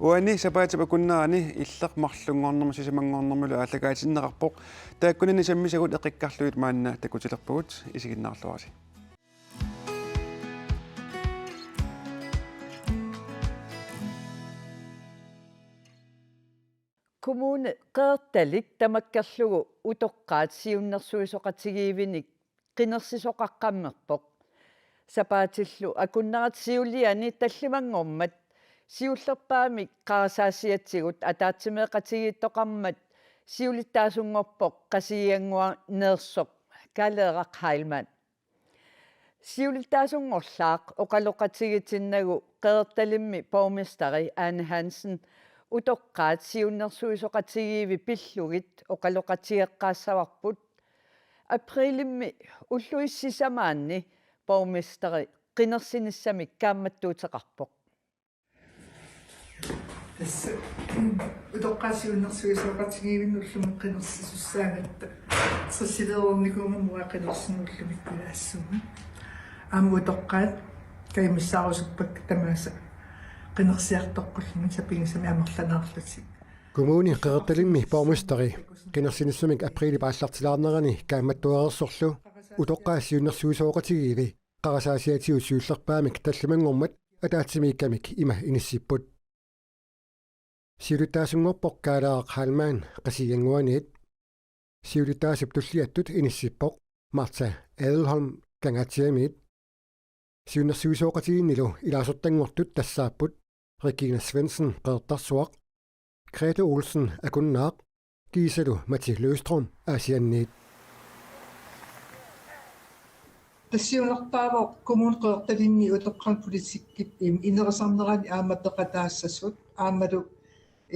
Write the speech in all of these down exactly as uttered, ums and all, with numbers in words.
Uani sapaatip akunnerani illeq marlunngornermut sisamanngornermullu aallakaatinneqarpoq. Taakkunani sammisagut eqqikkarlugit maanna takutilerpugut, isiginnaarluarisi. Kommune Qeqertalik tamakkerlugu utoqqaat siunnersuisoqatigiivinik qinersisoqaqqammerpoq. Sapaatillu akunnerata siuliani tallimanngormat siullerpaamik qarasaasiatigut ataatsimeeqatigiittoqarmat siulittaasunngorpoq Qasigiannguaneersoq Karl-Erik Heilmann. Siulittaasunngorlaaq oqaloqatigitinnagu Qeqertalimmi borgmesteri Ane Hansen utoqqaat siunnersuisoqatigiivi pillugit oqaloqatigeqqaassavarput. Aprilimmi ulluissisamaanni borgmesteri qinersinissamik kaammattuuteqarpoq. Tassa utoqqaat siunnersuisoqatigiivinik ullumi qinersisussaagatta. Tresileereernikuugama uanga qinersinut ullumi ilaassavunga. Aamma utoqqaat kajumissaarusuppakkit tamaasa qinersiartoqqullugit sapinngisamik amerlanerlutik. Kommune Qeqertalimmi borgmesteri qinersinissamik apriilip aallartilaarnerani kaammattuareersorlu utoqqaat siunnersuisoqatigiivi qarasaasiatigut siullerpaamik tallimanngormat ataatsimiikkamik ima inissipput. Siulittaasunngorpoq Karl-Erik Heilmann Qasigiannguaniit. Siulittaasup tulliattut inissippoq Martha Adelholm Kangaatsiamiit. Siunnersuisoqatigiinnilu ilaasortanngortut tassaapput Regine Svendsen Qeqertarsuaq, Grete Olsen Akunnaaq, kiisalu Mati Løgstrøm Aasianniit. Tassa siunertaavoq Kommune Qeqertalimmi utoqqaannut politikkip, im, inerisarnerani aamma peqataassasut aammalu,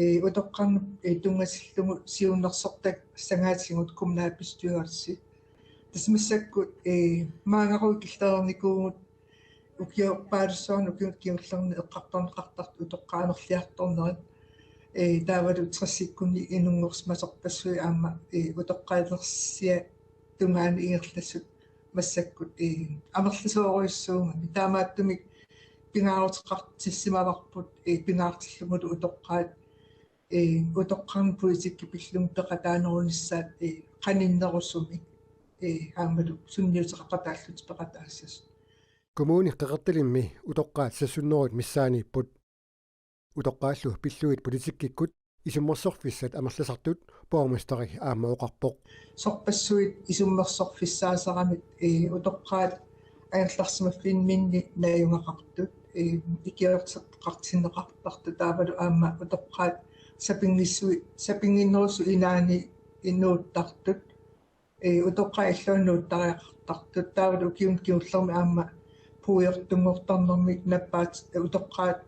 eh, utoqqarnut, eh, tunngatillugu siunnersortassangaatigut kommunalbestyrelsi. Tassa massakkut, eh, maanngaruit killereernikuuvugut ukiorpaalussuarni ukiuni kingullerni eqqartorneqartartut utoqqaat amerliartornerat, eh, taavalu tresikkunni inunngorsimasorpassuit aamma, eh, utoqqalinersiat tungaanut ingerlasut massakkut, eh, amerlasoorujussuugamik. Taamaattumik pingaaruteqartissimavarput, eh, pingaartillugulu utoqqaat, eh, utoqqarnut politikki pillugit peqataanerunissaat, eh, qaninnerusumik, eh, aammalu sunniuteqaqataallutik peqataassasut. Kommune Qeqertalimmi utoqqaat seks hundrede missaaniipput. Utoqqaallu pillugit politikkikkut isummersorfissat amerlasartut borgmesteri aamma oqarpoq. Sorpassuit isummersorfissaasaramik, eh, utoqqaat angerlarsimaffimmini najugaqartut, eh, ikiorteqartinneqartartut taavalu aamma utoqqaat sapinngissui-, sapinnginnerusut inaanni nuuttartut, eh, utoqqaat illuanni nuuttariaqartartut taavalu ukiuni kingullermi aamma puigortunngortarnermik nappaat utoqqaat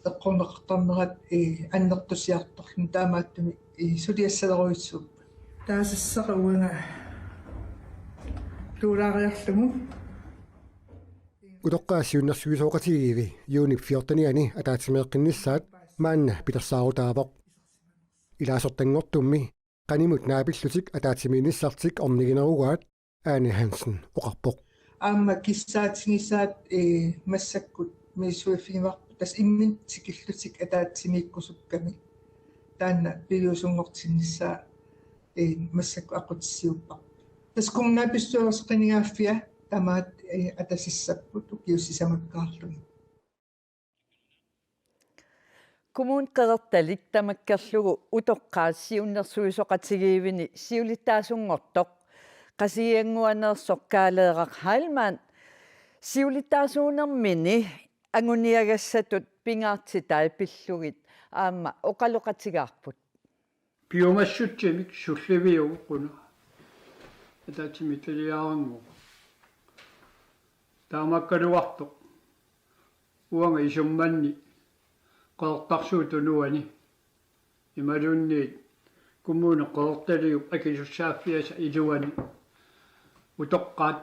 eqqorneqartarnerat, eh, annertusiartorluni taamaattumik, eh, suliassalerujussuupput. Taasassaqa uanga tuulaariarlugu. Utoqqaat siunnersuisoqatigiivi juunip fjortenianni ataatsimeeqqinnissaat maanna pilersaarutaavoq. Ilaasortanngortummi qanimut naapillutik ataatsimiinnissartik orniginerugaat Ane Hansen oqarpoq. Aamma kissaatigisaat, eh, massakkut misissuiffigivarput tassa imminnut tikillutik ataatsimiikkusukkamik. Taanna piviusunngortinnissaa, eh, massakkut aqutsissiuupparput. Tassa kommunalbestyrelsip qinigaaffia tamaat, eh, atasissapput ukiut sisamakkaarlugit. Kommune Qeqertalik tamakkerlugu utoqqaat siunnersuisoqatigiivini siulittaasunngortoq Qasigiannguaneersoq Karl-Erik Heilmann siulittaasuunermini anguniagassatut pingaartitai pillugit aamma oqaloqatigaarput. Piumassutsimik sulliviuvoq una ataatsimiititaliaraanni. Taamaakkaluartoq uanga isummanni Qeqertarsuup Tunuani imaluunniit Kommune Qeqertaliup akisussaaffiata iluani utoqqaat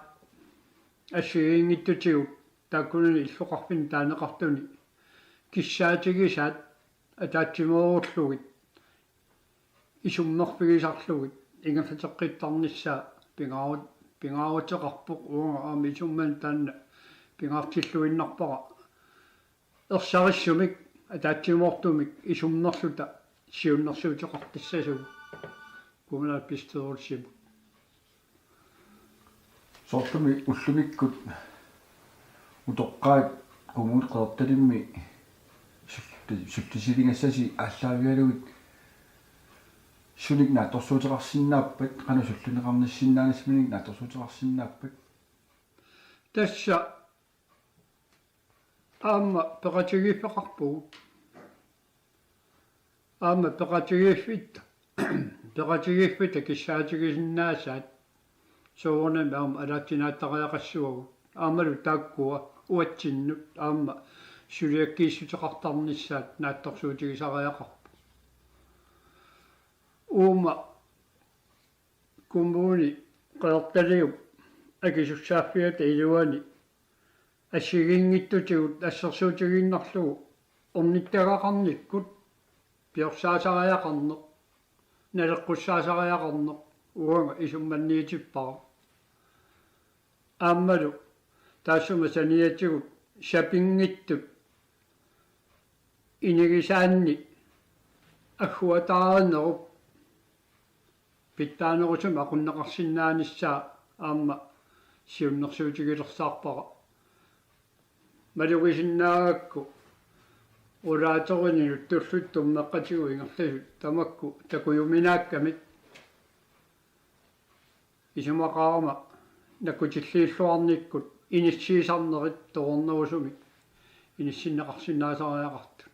assigiinngitsutigut taakkunani illoqarfinni taaneqartuni kissaatigisaat ataatsimoorlugit isummerfigisarlugit ingerlateqqittarnissaa pingaarut-, pingaaruteqarpoq uanga aamma isummanni taanna pingaartilluinnarpara. Ersarissumik ataatsimoortumik isummerluta siunnersuuteqartassasugut kommunalbestyrelsimut. Soorlumi ullumikkut utoqqaat Kommune Qeqertalimmi sulli-, sullissiligassasi aallaavigalugit sunik naatsorsuuteqarsinnaappat, qanoq sullineqarnissinnaanissaminik naatsorsuuteqarsinnaappat? Tassa aamma peqatigiiffeqarpugut. Aamma peqatigiiffitta, peqatigiiffitta kissaatigisinnaasat soorunami aamma alaatsinaatariaqassavagut. Aammalu taakkua uatsinnut aamma suliakkiissuteqartarnissaat naatsorsuutigisariaqarpoq. Uuma Kommune Qeqertaliup akisussaaffiata iluani assigiinngitsutigut assersuutigiinnarlugu ornittagaqarnikkut piorsaasariaqarneq, naleqqussaasariaqarneq uanga isummanniitippara. Aammalu taassuma saniatigut sapinngitsut inigisaanni agguataarinerup pitsaanerusumik aqunneqarsinnaanissaa aamma siunnersuutigilersaarpara. Malugisinnaagakku rollatorinik tulluttut meqqatigut ingerlasut tamakku takujuminaakkamik isumaqarama nakkutilliilluarnikkut inissiisarnerit toornerusumik inissinneqarsinnaasariaqartut.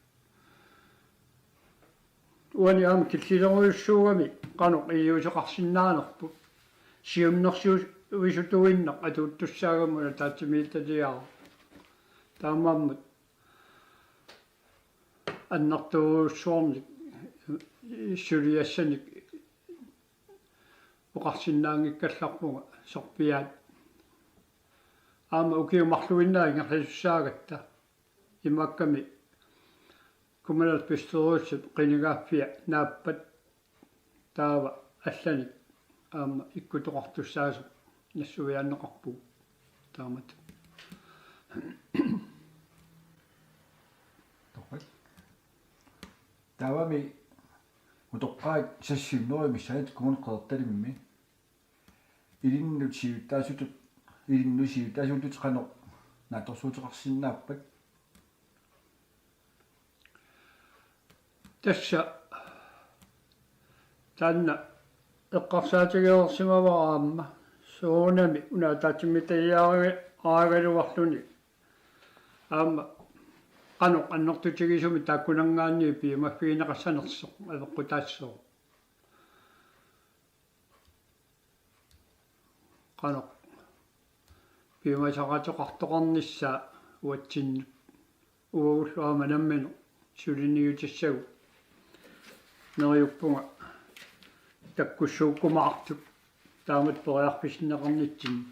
Uani aamma killilerujussuugami qanoq iliuuseqarsinnaanerput. Siunnersuisutuinnaq atuuttussaagami una ataatsimiititaliara. Taamaammat annertoorujussuarnik suliassanik oqarsinnaanngikkallarpunga sorpiaat. Aamma ukiut marluinnaat ingerlasussaagatta. Imaakkami kommunalbestyrelsip qinigaaffia naappat taava allanik aamma ikkutoqartussaasoq nassuiaanneqarpugut taamatut. Taavami utoqqaat seks hundrede missaat Kommune Qeqertalimmi ilinnut siulittaasutut, ilinnut siulittaasutut qanoq naatsorsuuteqarsinnaappat? Tassa taanna eqqarsaatigilersimavara aamma soorunami una ataatsimiititaliaraagaluarluni aamma qanoq annertutigisumik taakkunanngaanniit piumaffigineqassanersoq aveqqutaassooq. Qanoq piumasaqaateqartoqarnissaa uatsinnut. Uagullu aamma nammineq suliniutissagut neriuppunga takkussuukkumaartut taamatut periarfissinneqarnitsinni.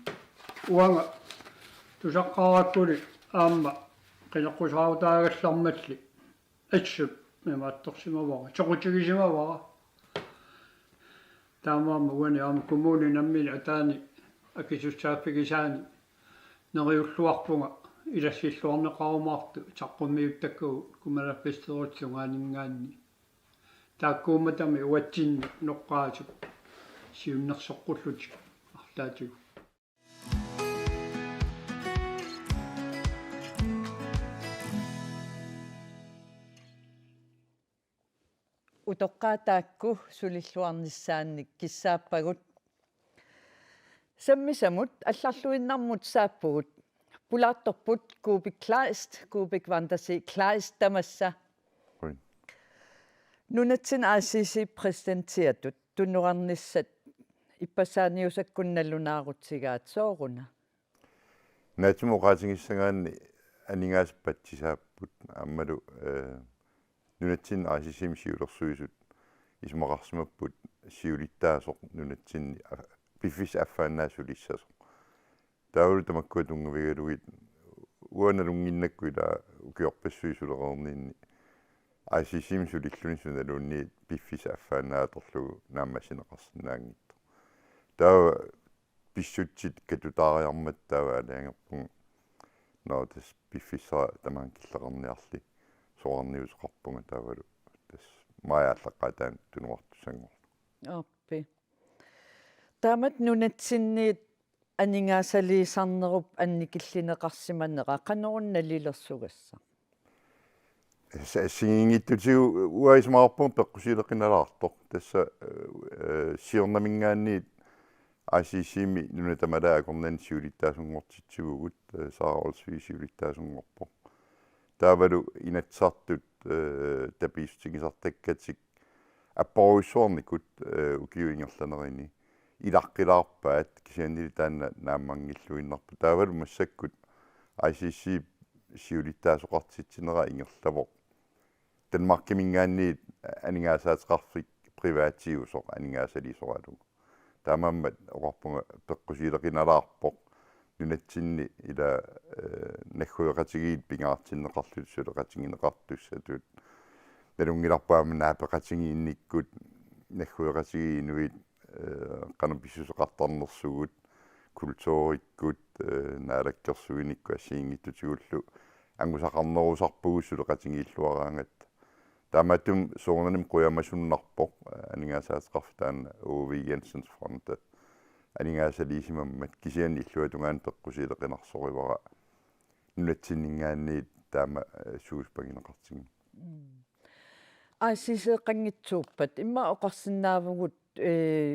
Uanga tusaqqaarakkuli aamma qineqqusaarutaagallarmalli assut imaattorsimavara, soqutigisimavara. Taamaammat uani aamma kommuni nammineq ataani akisussaaffigisaani neriulluarpunga ilassilluarneqarumaartut saqqummiuttakkagut kommunalbestyrelsip tungaaninngaanniit. Taakkuummatami uatsinnut noqqaasut siunnersoqqullutik arlaatigut. Utoqqaat taakku sulilluarnissaannik kissaappagut. Sammisamut allarluinnarmut saappugut. Pulaartorput Kuupik Kleist, Kuupik Wandasi Kleist tamassa. Qujan. Nunatsinni A C C præsidentiatut tunuarnissat ippassaaniusakkunnalu naarutigaat sooruna? Naatsumik oqaatigissagaanni aningaasat patsisaapput aammalu eh, nunatsinni A C C-mi siulersuisut isumaqarsimapput siulittaasoq nunatsinni af-, piffissap affaannaa sulissasoq. Taavalu tamakkua tunngavigalugit uanga nalunnginnakku ila ukiorpassuit sulereerninni A C C-mi sulilluni sunaluunniit piffissap affaannaa atorlugu naammassineqarsinnaanngitsoq. Taava pissutsit katutaariarmata taava aalajangerpunga: Nå, tassa piffissara tamaanga killeqarniarli. soraarniuteqarpunga taavalu tassa maajaallaqqaataani tunuartussanngorlugu. Aappi. Taamatut nunatsinniit aningaasaliisarnerup annikillineqarsimanera qanoruna nalilersugassaq? Assigiinngitsutigut uanga isumaqarpunga peqqusiileqinalaartoq. Tassa siornaminngaanniit I C C-mi nunat tamalaat akornanni siulittaasunngortitsivugut, Sara Olsvig siulittaasunngorpoq. Taavalu Inatsisartut tapiissutigisartakkatik apporujussuarnikut ukiut ingerlanerini ilaqqilaarpaat kisiannili taanna naammanngilluinnarpoq. Taavalu massakkut I C C siulittaasoqartitsinera ingerlavoq. Danmarkiminngaanniit aningaasaateqarfik privatiusoq aningaasaliisoralugu. Taamaammat oqarpunga peqqusiileqinalaarpoq nunatsinni ila naggueqatigiit pingaartinneqarlutik suleqatigineqartussatut. Nalunngilarput aamma naapeqatigiinnikkut naggueqatigiit inuit qanoq pissuseqartarnersugut kulturikkut naalakkersuinikkut assigiinngitsutigullu angusaqarnerusarpugut suleqatigiilluaraangatta. Taamaattumik soorunami qujamasunnarpoq aningaasaateqarfik taanna Aage V. Jensens Fond aningaasaliisimammat kisianni illuatungaani peqqusiileqinarsorivara nunatsinninngaanniit taama suuspagineqartigu. Aasiiseeqanngitsuuppat immaqa oqarsinnaavugut ee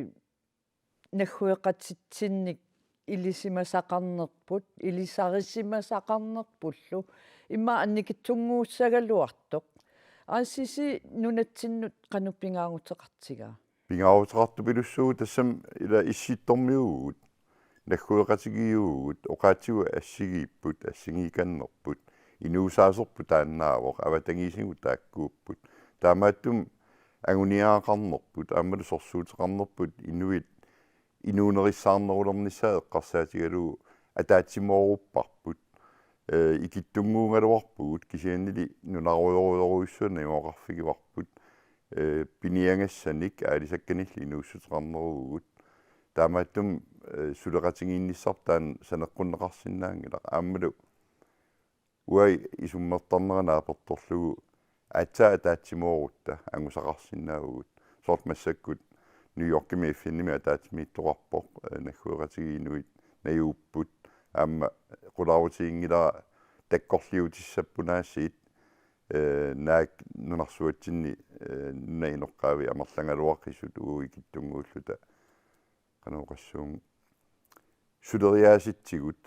naggueqatitsinnik ilisimasaqarnerput ilisarisimasaqarnerpullu immaqa annikitsunnguussagaluartoq. Aasiisi nunatsinnut qanoq pingaaruteqartigaa? Pingaaruteqartupilussuugut tassami ila issittormiuugut, naggueqatigiiuugut, oqaatsigut assigiipput, assigiikannerput, inuusaaserput taannaavoq, avatangiisigut taakkuupput. Taamaattumik anguniagaqarnerput aammalu sorsuuteqarnerput inuit inuunerissaarnerulernissaat eqqarsaatigalugu ataatsimoorupparput. Ikittunnguugaluarpugut kisiannili nunarujorujorujussuaq najugaqarfigivarput. Piniagassanik aalisakkanilli inuussuteqarneruvugut. Taamaattumik suleqatigiinnissarput taanna saneqqunneqarsinnaanngilaq aammalu uanga isummertarnera naapertorlugu aatsaat ataatsimoorutta angusaqarsinnaavugut. Soorlu massakkut New Yorkimi F N-imi ataatsimiittoqarpoq naggueqatigiit inuit najuupput aamma qularutiginngilara takkorliutissappunaasit naak nunarsuatsinni nunap inoqqaavi amerlagaluaqisut uagut ikittunnguulluta qanoq oqassuunga suleriaasitsigut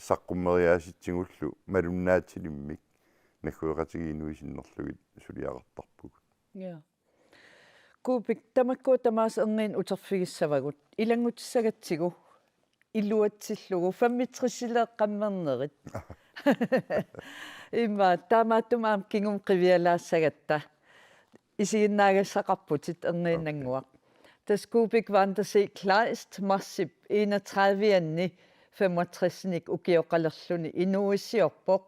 saqqummeriaasitsigullu malunnaatilimmik naggueqatigiit inuit sinnerlugit suliaqartarpugut. Ja. Kuupik tamakkua tamaasa erniinnaq uterfigissavagut ilanngutissagatsigu iluatsillugu femogtresileeqqammernerit. Immaqa taamaattumik aamma kingumut qivialaassagatta isiginnaagassaqarputit erniinnannguaq. Tassa Kuupik Wanda C. Kleist marsip enogtredive-anni femogtresinik ukioqalerluni inuuissiorpoq.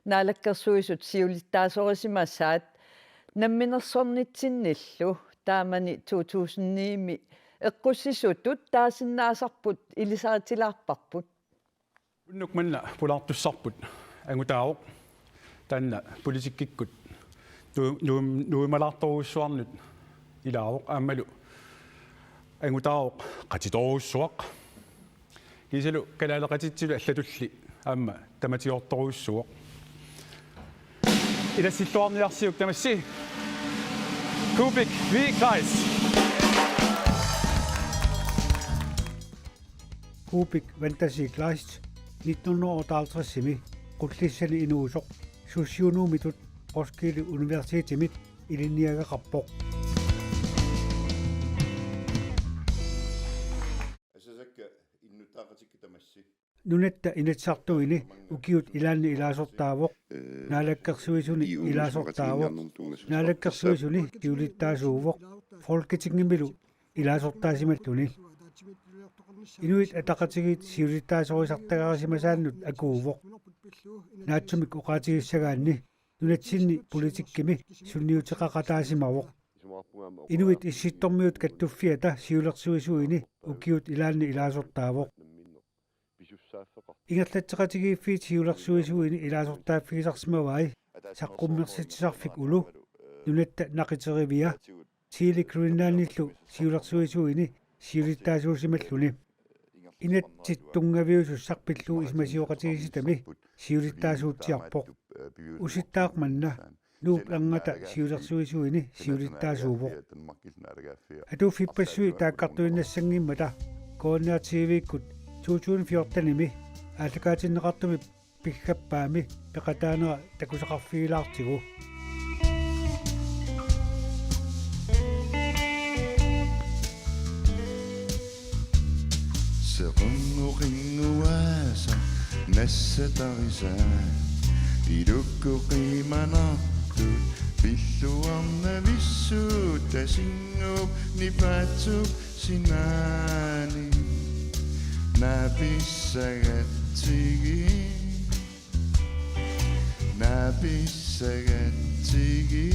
Naalakkersuisut siulittaasorisimasaat namminersornitsinnillu taamani to tusind ni-mi eqqussisutut taasinnaasarput ilisaritilaarparput. Unnuk manna pulaartussarput angutaavoq taanna politikkikkut nuu-, nuu-, nuumalaartorujussuarnut ilaavoq aammalu angutaavoq qatitorujussuaq. Kiisalu kalaaleqatitsilu allatulli aamma tamatigoortorujussuuvoq. Ilassilluarniarsiuk tamassi Kuupik V. Kleist. Kuupik Wanda C. Kleist nitten hundrede og otteoghalvtreds-imi Qullissani inuusoq sosionomitut Roskilde Universitetimi ilinniagaqarpoq. Asasakka innuttaaqatikka tamassi. Nunatta Inatsisartuini ukiut ilaanni ilaasortaavoq. Naalakkersuisuni ilaasortaavoq. Naalakkersuisuni siulittaasuuvoq. Folketingimilu ilaasortaasimallugu. Inuit Ataqatigiit siulittaasorisartagarisimasaannut akuuvoq. Naatsumik oqaatigissagaanni nunatsinni politikkimi sunniuteqaqataasimavoq. Inuit Issittormiut Kattuffiata siulersuisuini ukiut ilaanni ilaasortaavoq. Ingerlatseqatigiiffiit siulersuisuini ilaasortaaffigisarsimavai. saqqummersitsisarfik Ulu, nunatta naqiteriviga, Tele Greenlandillu siulersuisuini siulittaasuusimalluni. Inatsit tunngaviusussaq pillugu isumasioqatigiissitami siulittaasuutsiarpoq. Usittaaq manna Nuuk Langata siulersuisuini siulittaasuuvoq. Atuuffippassuit taakkartuinnassanngimmata K N R T V-kkut to tusind fjortenimi aallakaatinneqartumi piggappaami peqataanera takusaqarfigilaartigu. Sequnguqinguaasa nassatarisai ilukkuqimanartut pilluarnavissut tasingup nipaatsuk sinaani. Naapissagatsigu, naapissagatsigu,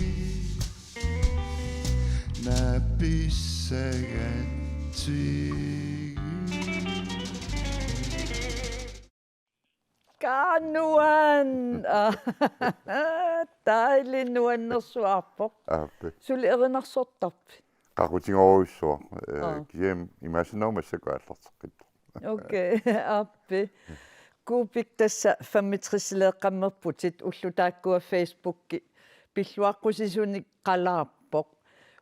naapissagatsigu. Kaanuan. Taili nuannersuarpoq. Aappi. Suli erinarsortarpit? Qaqutigorujussuaq. Aa. Kisianni imaassinnaavoq massakkut aallarteqqittoq. Okay, aappi. Kuupik tassa femogtresileeqqammerputit ullut taakkua Facebooki pilluaqqusisunik qalaarpoq.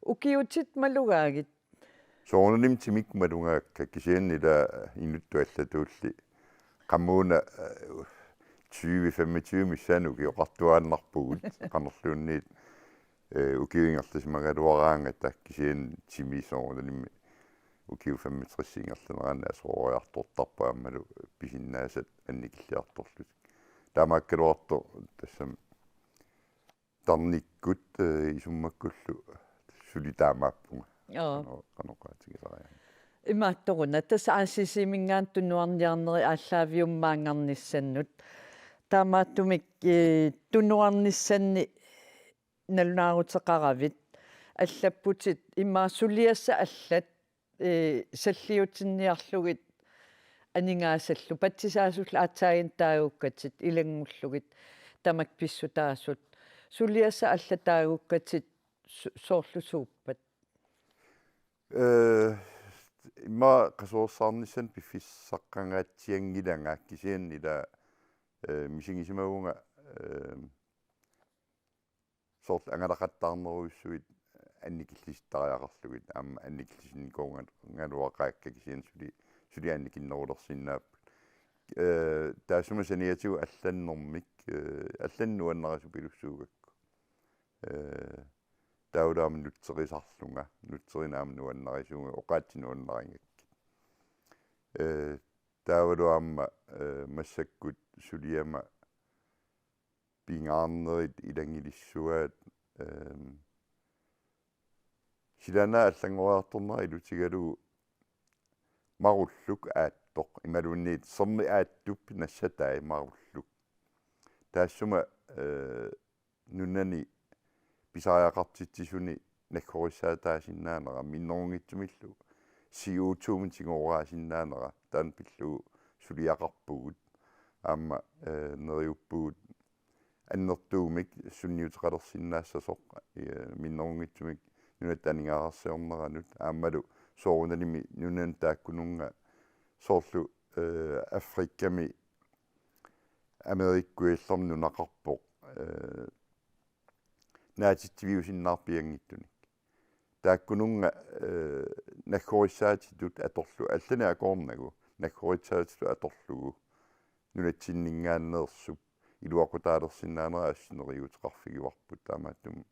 Ukiutit malugaagit? Soorunami timik malugaakka kisianni ila inuttut allatuulli qamuuna tyve femogtyve missaani ukioqartuaannarpugut qanorluunniit ukiup ingerlasimagaluaraangata kisianni timi soorunami ukiut femogtres ingerlaneranni aseroriartortarpoq aammalu pisinnaasat annikilliartorlutik. Taamaakkaluartoq tassami tarnikkut isummakkullu suli taamaappunga. Joo. Qanoqaatigisariaanni. Imaattoruna tassa A C C-minngaanniit tunuarniarneri aallaaviummaanngarnissannut. Taamaattumik tunuarnissanni nalunaaruteqaravit allapputit immaqa suliassat allat salliutinniarlugit aningaasallu patsisaasullu aatsaaginnaq taagukkatit ilanngullugit tamakku pissutaasut suliassat allat taagukkatit soorlu suuppat? Immaqa qasuersaarnissannut piffissaqqangaatsianngilanga kisianni ila misigisimavunga soorlu angalaqattaarnerujussuit annikillisittariaqarlugit aamma annikillisinnikuugaluaqaakka kisianni suli suli annikinnerulersinnaapput. Taassuma saniatigut allannermik allanneq nuannarisupilussuugakku. Taavalu aamma nutserisarlunga nutserineq aamma nuannarisuugakku oqaatsit nuannarigakkit. Taavalu aamma massakkut suliama pingaarnerit ilanngilissuaat. Silaannaap allanngoriartornera ilutigalugu marulluk aattoq imaluunniit sermip aattup nassatai marulluk. Taassuma nunani pisariaqartitsisuni naggorissaataasinnaanera minnerunngitsumillu C O two-mik tigoraasinnaanera taanna pillugu suliaqarpugut aamma neriuppugut annertuumik sunniuteqalersinnaassasoq minnerunngitsumik nunatta aningaasarsiorneranut aammalu soorunalimi nunanut taakkununnga soorlu Afrikami Amerikkuillermi nunaqarpoq naatitsiviusinnaarpianngitsunik. Taakkununnga naggorissaatitut atorlugu allanik akoornagu naggorissaatitut atorlugu nunatsinninngaanneersup iluaqutaalersinnaanera assut neriuuteqarfigivarput taamaattumik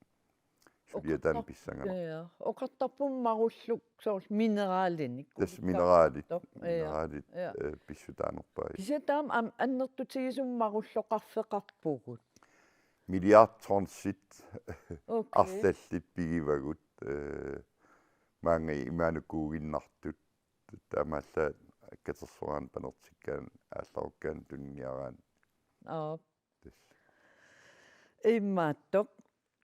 suliaq taanna pissanganarpoq. Oqartarput marulluk soorlu mineralinik. Tassa mineralit, mineralit pissutaanerpaat. Kisianni taama annertutigisumik marulloqarfeqarpugut. Milliard tonsit arlallit pigivagut maanga imaanikuuginnartut taamaallaat katersoraanni panertikkaanni aallarukkaanni tuniniaraanni. Aap. Immaattoq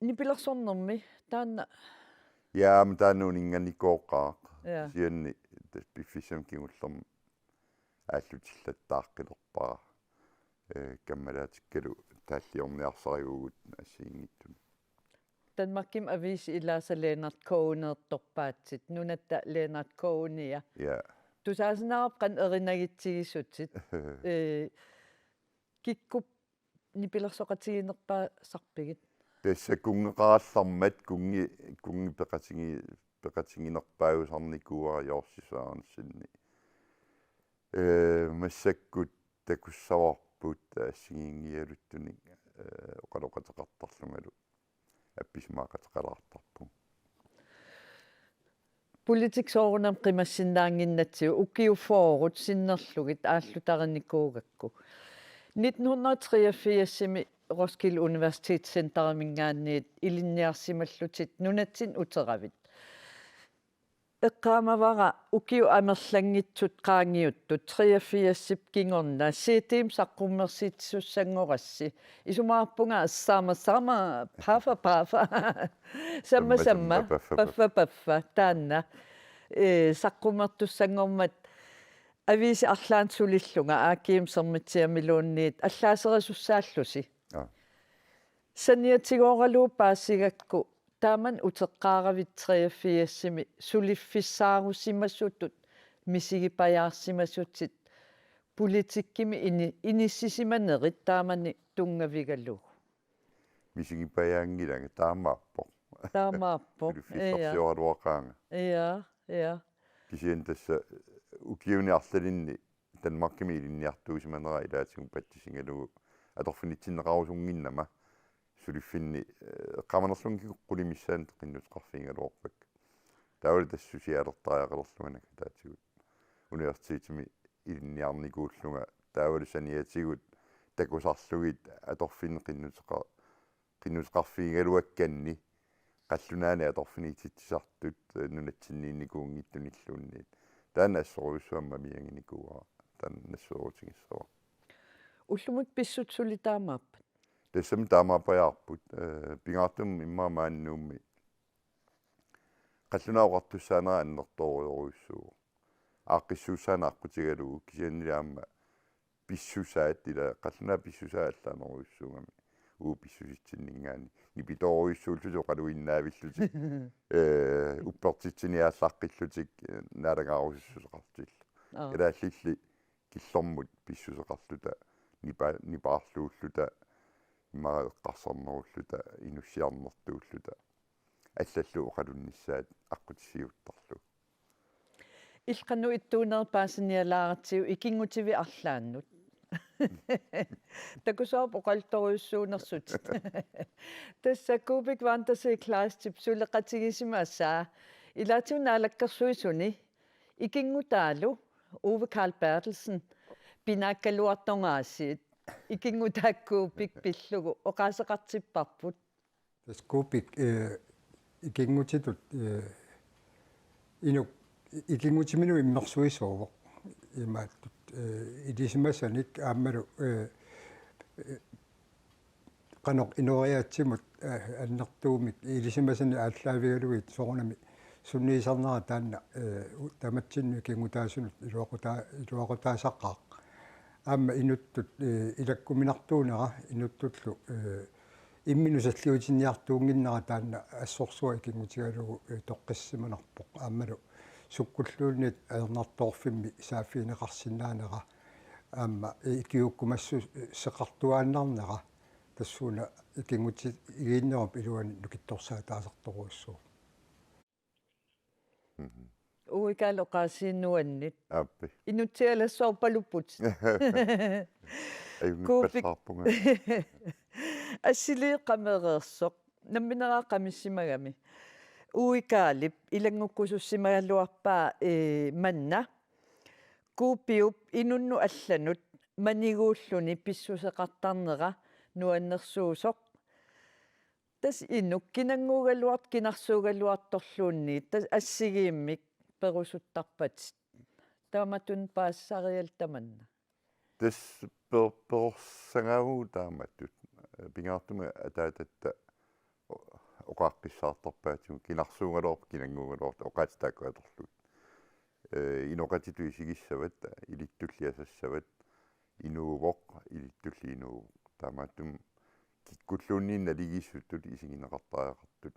nipilersornermi taanna. Jaam taanna uninnganikooqaaq. Kisianni tassa piffissami kingullermi aallutillattaaqqilerpara. Kammalaatikkalu taalliorniarsarivugut assigiinngitsut. Danmarkimi aviisi ilaasa Lennert Kogeneertorpaatsit, nunatta Lennert Kogenia. Ja. Tusaasinaavarput qanoq erinagitsigisutit. Ee, kikkut nipilersoqatigiinnerpaasarpigit? Tassa kunngeqarallarmat kunngi, kunngi peqatigi, peqatiginerpaajusarnikuuara Jorsi Sørensenip. Ee, massakkut takussavarput assigiinngialuttunik, ee, oqaloqateqartarlungalu appisimaaqateqalaartarpugut. Politik soorunami qimassinnaannginnatsigu ukiut fyrre sinnerlugit aallutarinikuugakku. Nitten hundrede treogfirsimi Roskilde Universitetscenteriminngaanniit ilinniarsimallutit nunatsinni uteravit. Eqqaamavara ukiut amerlanngitsut qaangiuttut treogfirsip kingorna C D-mik saqqummersitsisussanngorassi. Isumaqarpunga Sama Sama, Paffa Paffa, Samma Samma Samma, Samma, Paffa Paffa Paffa, taanna. Ee, saqqummertussanngormat aviisi arlaannik sulillunga A G-mi Sermitsiamiluunniit allaaserisussaallusi. Aa. Saniatigooralugu paasigakku taamani uteqqaaravit treogfirsimi suliffissaarusimasutut misigipajaarsimasutit politikkimi ini-, inissisimanerit taamani tunngavigalugu. Misigipajaanngilanga, taamaappoq. Taamaappoq. Ia. Suliffissarsioraluaqaanga. Ia, ia. Kisianni tassa ukiuni arlalinni Danmarkimi ilinniartuusimanera ilaatigut patsisigalugu atorfinitsinneqarusunnginnama suliffinni, ee, eqqaamanerlunga kikkut qulit missaanni qinnuteqarfigigaluarpakka. Taavalu tassa susiaalertariaqalerlunga naggataatigut universitetimi ilinniarnikuullunga, taavalu saniatigut takusarlugit atorfinni qinnuteqa-, qinnuteqarfigigaluakkanni qallunaanit atorfinititsisartut, ee, nunatsinniinnikuunngitsunilluunniit. Taanna assorujussuaq aamma miaginikuuara, taanna nassuerutigissavara. Ullumut pissutsit suli taamaappat? Tassami taamaappajaarput, ee, pingaartumik immaqa maani Nuummi qallunaat oqartussaanera annertoorujorujussuuvoq. Aaqqissuussaaneq aqqutigalugu, kisiannili aamma pissusaat, ila qallunaat pissusaat allaanerujussuugami uagut pissusitsinninngaanniit. Nipitoorujussuullutik oqaluinnaavillutik. Ee, uppertitsiniaallaqqillutik, ee, naalagaarusussuseqartillutik. Aa. Kalaallilli killormut pissuseqarluta, nipa-, nipaarluulluta, immaqa eqqarsarnerulluta, inussiarnertuulluta. Allallu oqalunnissaat aqqutissiuuttarlugu. Illit qanoq ittuunerit paasinialaaratsigu ikinngutivit arlaannut? Takusaarput oqaluttorujussuunersutit. Tassa Kuupik Wanders Kleistip suleqatigisimasaa ilaatigut Naalakkersuisuni ikinngutaalu Ove Karl Berthelsen, pinaakkaluartoq aasiit, ikinngutaat Kuupik pillugu oqaaseqartipparput. Tassa Kuupik, ee, ikinngutitut, ee, inuk ikinngutiminut immersuisuuvoq. Imaattut, ee, ilisimasanik aammalu, ee, ee, qanoq inooriaatsimut, ee, annertuumik ilisimasanik aallaavigalugit soorunami sunniisarnera taanna, ee, u-, tamatsinnut ikinngutaasunut iluaqutaa-, iluaqutaasaqaaq. Aamma inuttut, ee, ilakkuminartuunera inuttullu, ee, imminut salliutinniartuunnginnera taanna assorsuaq ikinngutigalugu, ee, toqqissisimanarpoq. Aammalu sukkulluunniit ajornartoorfimmi saaffigineqarsinnaanera aamma, ee, ikiuukkumassuseqartuaannarnera tassuuna ikinngutigiinnerup iluani nukittorsaataasartorujussuuvoq. Mhm. Ove Karl, oqaasii nuannit. Aappi. Inutsialassuarpalupput. Kuupik. Ajunngippallaarpunga. Assiliiqqamereersoq. Nammineq qamissimagami. Ove Karlip ilanngukkusussimagaluarpaa, ee, manna. Kuupiup inunnut allanut maniguulluni pissuseqartarnera nuannersuusoq. Tassa inuk kinannguugaluartoq, kinarsuugaluartorluunniit, tassa assigiimmik perusuttarpatit. Taamatut paasisariallit tamanna. Tassa per-, perorsagaavugut taamatut. Pingaartumik ataatatta o-, oqaaqqissaartarpaatigut, kinarsuugaluarpat kinannguugaluartoq, oqaatsit taakku atorlugit. Ee, inoqatitut isigissavat, ilittulli asassavat, inuuvoq, ilittulli inuuvoq. Taamaattumik Tamakkulluunniit naligiissutut isigineqartariaqartut.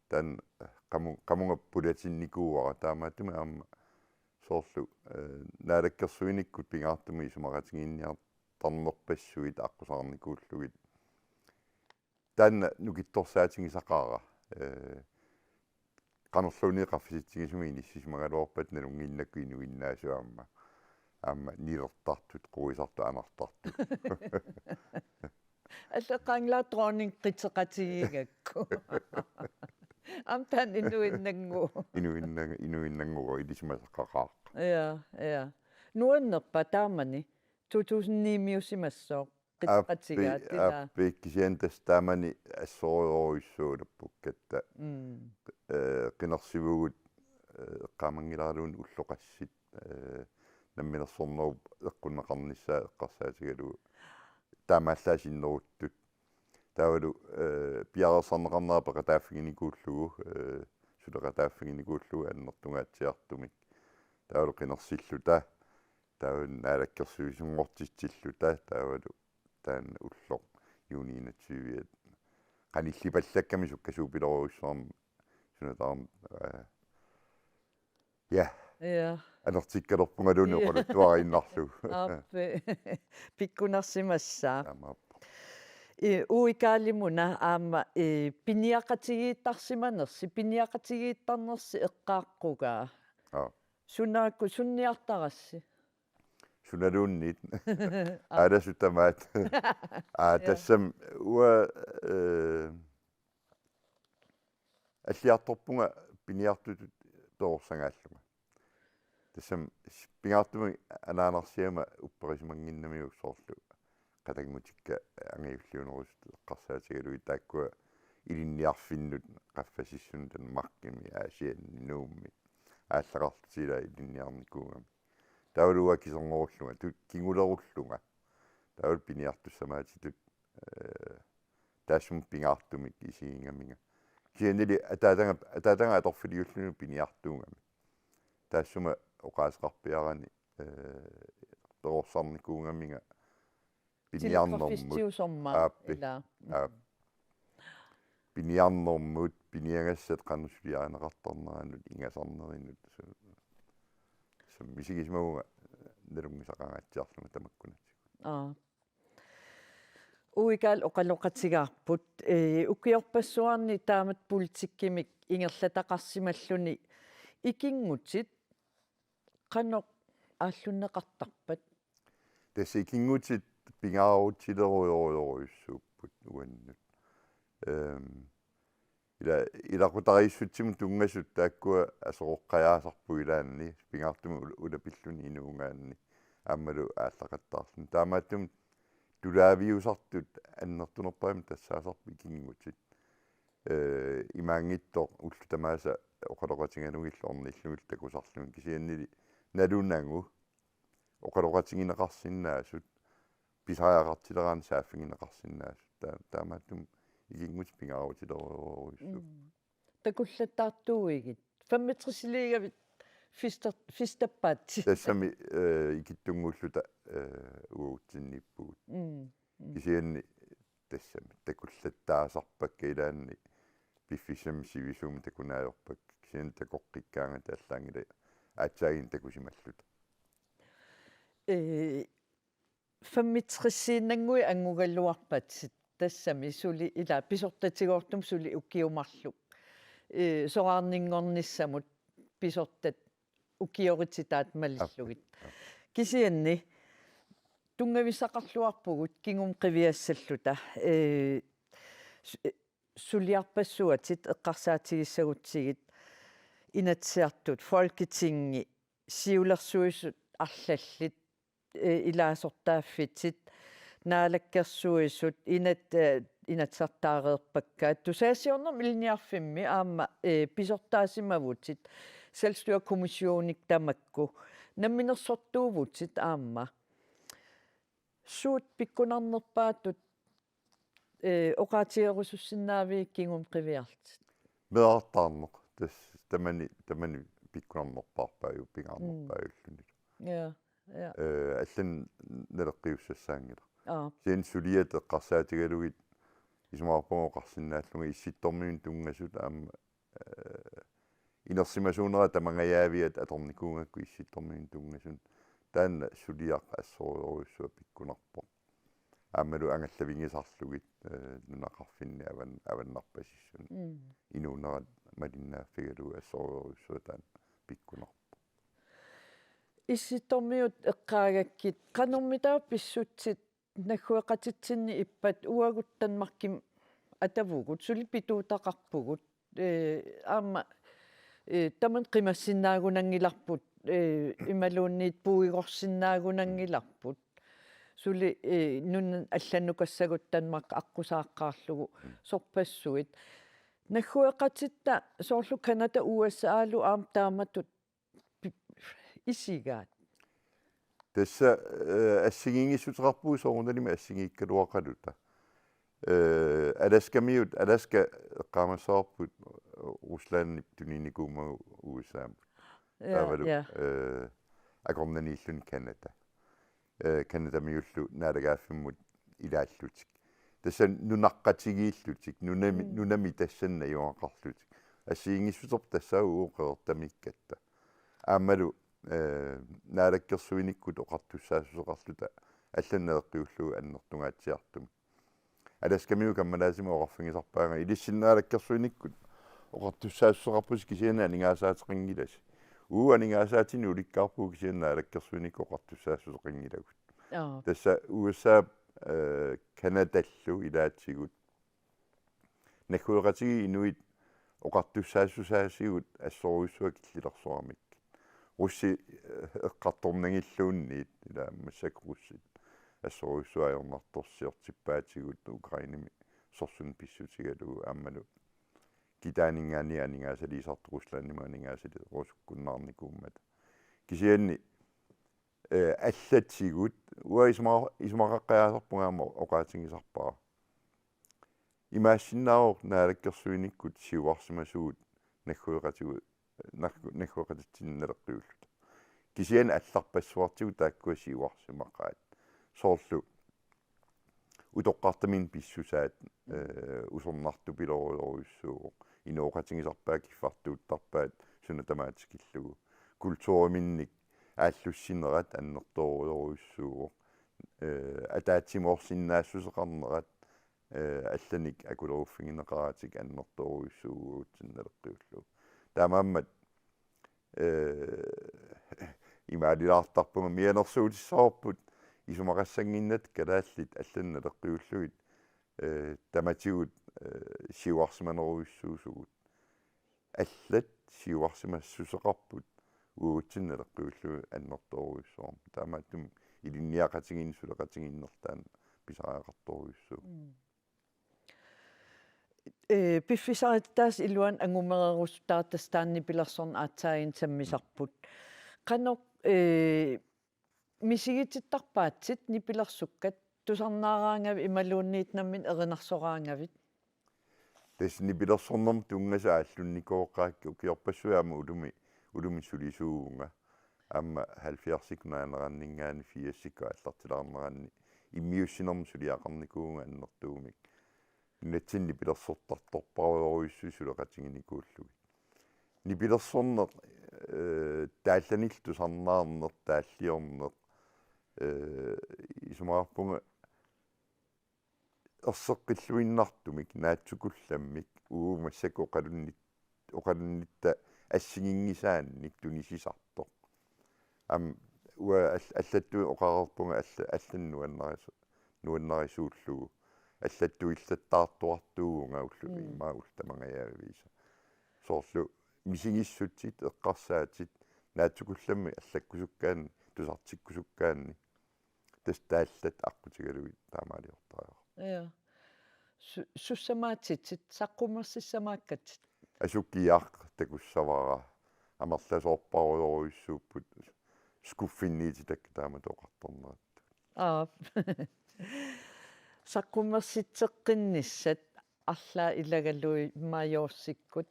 Taanna qamu-, qamunga pulatinnikuuara, taamaattumik aamma soorlu, eh, naalakkersuinikkut pingaartumik isumaqatigiinniartarnerpassuit aqqusaarnikuullugit. Taanna nukittorsaatigisaqaara. Eh, qanorluunniit qaffasitsigisumik inissisimagaluarpat nalunnginnakkit inuinnaasut aamma. Aamma nilertartut, quisaartut, anartartut. Alleqaanngilaq dronning qiteqatigiigakku. Aamma taanna inuinnanngu-. Inuinnang-, inuinnannguaq ilisimasaqaqaaq. Ja, ja. Nuannerpa taamani? To tusind ni-miusimassooq. Qiteqatigaat, ilaa. Aappi, kisianni tassa taamani assorujorujussuulerpukkatta. Mm. Eh, qinersivugut, eh, eqqaamanngilaaraluunniit ulloqassit, eh, namminersornerup eqqunneqarnissaa eqqarsaatigalugu. Taamaallaat sinneruttut. Taavalu, eh, piareersarneqarnera peqataaffiginikuullugu, eh, suleqataaffiginikuullugu annertungaatsiartumik. Taavalu qinersilluta. Taava naalakkersuisunngortitsilluta, taavalu taanna ulloq juuni enogtyve-at. Qanillipallakkami sukkasuupilorujussuarmik sunataarmat, eh, ja. Ja. Anertikkalerpungaluunniit, ja, oqaluttuariinnarlugu. Aappi. Pikkunarsimassaaq. Taamaappoq. Eh, Uikaalimuna aamma, eh, piniaqatigiittarsimanersi, piniaqatigiittarnersi eqqaaqqugaa. Aap. Sunaakku sunniartarassi? Sunaluunniit. Aa. Aalasut tamaat. Aa, ja, tassami uanga, eh, alliartorpunga piniartutut perorsagaallunga. Tassami s-, pingaartumik anaanarsiama upperisimannginnamiuk soorlu qatanngutikka angajulliunerusut eqqarsaatigalugit taakkua ilinniarfinnut qaffasissunik Danmarkimi, Aasianni, Nuummi aallaqarlutik ilaa ilinniarnikuugamik. Taavalu uanga kisernerullunga, tu-, kingulerullunga. Taavalu piniartussamaatitut, eh, taassuma pingaartumik isigigaminga. Kisiannili ataataga, ataataga atorfiliulluni piniartuugami. Taassuma oqaaseqarpiarani, eh, perorsarnikuugaminga piniarnermut. Telegrafistiusorma. Aappi. Ilaa. Mm. Aap. Piniarnermut, piniagassat qanoq suliarineqartarneranut, ingasarnerinut. Su-, su-, misigisimavunga nalunngisaqangaatsiarlunga tamakkunatigut. Aa. Uikaal oqaloqatigaarput, eh, ukiorpassuarni taamatut politikkimik ingerlataqarsimalluni ikinngutit qanoq aallunneqartarpat? Tassa ikinngutit pingaarutilerujorujorujussuupput uannut. Ehm, ila-, ilaqutariissutsimut tunngasut taakkua aseroqqajaasarput ilaanni, pingaartumik ul-, ulapilluni inuugaanni, aammalu aallaqattaarluni. Taamaattumik tulaaviusartut annertunerpaamik tassaasarput ikinngutit. Eh, imaanngitsoq ullut tamaasa oqaloqatigalugillu ornillugillu takusarlugit, kisiannili nalunagu oqaloqatigineqarsinnaasut, pisariaqartileraanni saaffigineqarsinnaasut. Ta-, taamaattumik ikinngutit pingaarutilerujorujussuupput. Mm. Takullattaartuuigit. Femogtresiliigavit fester-, festerpaat. Tassami, eh, ikittunnguulluta, eh, uagutsinniippugut. Mm, mm. Kisianni tassami takullattaasarpakka ilaanni piffissami sivisuumi takuneq ajorpakka. Kisianni takoqqikkaangatta allaanngilaq aatsaaginnaq takusimalluta. Eh, femogtresiinnannguit anngugaluarpatit, tassami suli ilaa pisortatigoortumik suli ukiut marluk. Eh, soraarninngornissamut pisortat ukiorititaat malillugit. Aap, aap. Kisianni tunngavissaqarluarpugut kingumut qiviassalluta. Eh, s-, eh, suliarpassuatit eqqarsaatigissagutsigit Inatsisartut, Folketingi, siulersuisut arlallit, eh, ilaasortaaffitit, Naalakkersuisut, inat-, eh, Inatsisartaareerpakka, tusagassiornermik ilinniarfimmi aamma, eh, pisortaasimavutit, Selvstyrekommissionik tamakku, namminersortuuvutit aamma. Suut pikkunarnerpaatut, eh, oqaatigerusussinnaaviuk kingumut qiviarlutit? Meerartaarneq. Tassa tamani, tamani pikkunarnerpaarpaajuvoq, pingaarnerpaajulluni. Mm. Ja, ja. Eh, allanik naleqqiussassaanngilaq. Aap. Kisianni suliat eqqarsaatigalugit Isumaqarpunga oqarsinnaallunga Issittormiunut tunngasut aamma, eh, inersimasuunera tamangajaaviat atornikuugakku Issittormiunut tunngasut. Taanna suliaq assorujussuaq pikkunarpoq. Aammalu angallavigisarlugit, eh, nunaqarfinni avan-, avannarpasissunik. Mm. Inuunerat malinnaaffigalugu assorujussuaq taanna pikkunarpoq. Issittormiut eqqaagakkit, qanormitaava pissutsit naggueqatitsinni ippat uagut Danmarkimi atavugut, suli pituutaqarpugut, eh, aamma, eh, tamanna qimassinnaagunanngilarput, eh, imaluunniit puigorsinnaagunanngilarput. Suli, eh, nunat allanukassagut Danmark aqqusaaqqaarlugu sorpassuit. Naggueqatitta soorlu Canada, U S A-lu aamma taamatut pi-, isigaat. Tassa, eh, assigiinngissuteqarpugut soorunalimi assigiikkaluaqaluta. Eh, Alaskamiut, Alaska eqqaamassavarput Ruslandip tuninikuummagu U S A-mut. Ja, taavalu, ja. Eh, akornanniilluni Canada. Eh, Canadamiullu naalagaaffimmut ilaallutik. Tassa nunaqqatigiillutik, nunami, mm, nunami tassani najugaqarlutik. Assigiinngissuterput tassaavoq Qeqertamiikkatta. Aammalu, eh, naalakkersuinikkut oqartussaassuseqarluta allanut naleqqiullugu annertungaatsiartumik. Alaskamiut kammalaatigut oqarfigisarpaannga ilissi naalakkersuinikkut oqartussaassuseqarpusi kisianni aningaasaateqanngilasi. Uagut aningaasaatinik ulikkaarpugut kisianni naalakkersuinikkut oqartussaassuseqanngilagut. Joo. Tassa U S A, eh, Canadallu ilaatigut naggueqatigiit inuit oqartussaassusaasigut assorujussuaq killilersoramik. Russit, eh, eqqartornagilluunniit, ila massakkut russit assorujussuaq ajornartorsiortippaatigut Ukrainemi sorsunneq pissutigalugu aammalu kitaaninngaanniit aningaasaliisartut Ruslandimut aningaasaliisorusunnikuummata. Kisianni, eh, allatigut, uanga isuma-, isumaqaqqajaasarpunga aamma oqaatigisarpara. Imaassinnaavoq naalakkersuinikkut siuarsimasugut naggueqatigut, naggu-, naggueqatitsinni naleqqiulluta. Kisianni allarpassuartigut taakkua siuarsimaqaat. Soorlu utoqqartaminni pissusaat, eh, usornartupilorujorujussuuvoq, inooqatigisarpaat kiffartuuttarpaat suna tamaat tikillugu. Kulturiminnik aallussinerat annertoorujorujussuuvoq. Eh, ataatsimoorsinnaassuseqarnerat, eh, allanik akuleruffigineqaratik annertoorujussuuvugut uagutsinnut naleqqiullugu. Taamaammat, eh, imaalilaartarpunga mianersuutissavarput isumaqassannginnatta kalaallit allanut naleqqiullugit, eh, tamatigut, eh, siuarsimanerujussuusugut. Allat siuarsimassuseqarput uagutsinnut naleqqiullugu annertoorujussuarmik. Taamaattumik ilinniaqatigiinneq suleqatigiinnertaa pisariaqartorujussuuvoq. Mm. Eh, piffissaritaasa iluani angumererusuttaartasi taanna nipilersorneq aatsaaginnaq sammisarput. Qanoq, eh, misigitittarpaatsit nipilersukkat, tusarnaaraangavit imaluunniit nammineq erinarsoraangavit? Tassa nipilersornermut tunngasut aallunnikooqaakkit, ukiorpassuit aamma ulumi, ulumi sulisuuvunga. Aamma halvfjerdsikkut naaneranninngaanniit firsikkut aallartilaarneranni immiussinermut suliaqarnikuuvunga annertuumik. Nunatsinni nipilersortartorparujorujussuit suleqatiginikuullugit. Nipilersorneq, eh, taallanillu tusarnaarneq, taalliorneq, eh, isumaqarpunga erseqqilluinnartumik, naatsukullammik, uagut massakkut oqalunnit-, oqalunnitta assigiinngisaannik tunisisartoq. Aamma uanga all-, allattunik oqareerpunga alla-, allanut nuannarisu-, nuannarisuullugu. Allattuillattaartuartuuvunga ullu-, mm, immaqa ullut tamangajaaviisa. Soorlu misigissutsit, eqqarsaatit, naatsukullammik allakkusukkaanni, tusartikkusukkaanni. Tassa taallat aqqutigalugit taamaaliortariaqarpoq. Ja. Su-, sussamaatitsit, saqqummersissamaakkatit? Asukiaq takussavara, amerlasoorparujorujussuupput, skuffinniititakka taamatut oqartornerat. Aap. Saqqummersitseqqinnissat arlaat ilagalugit majoorsikkut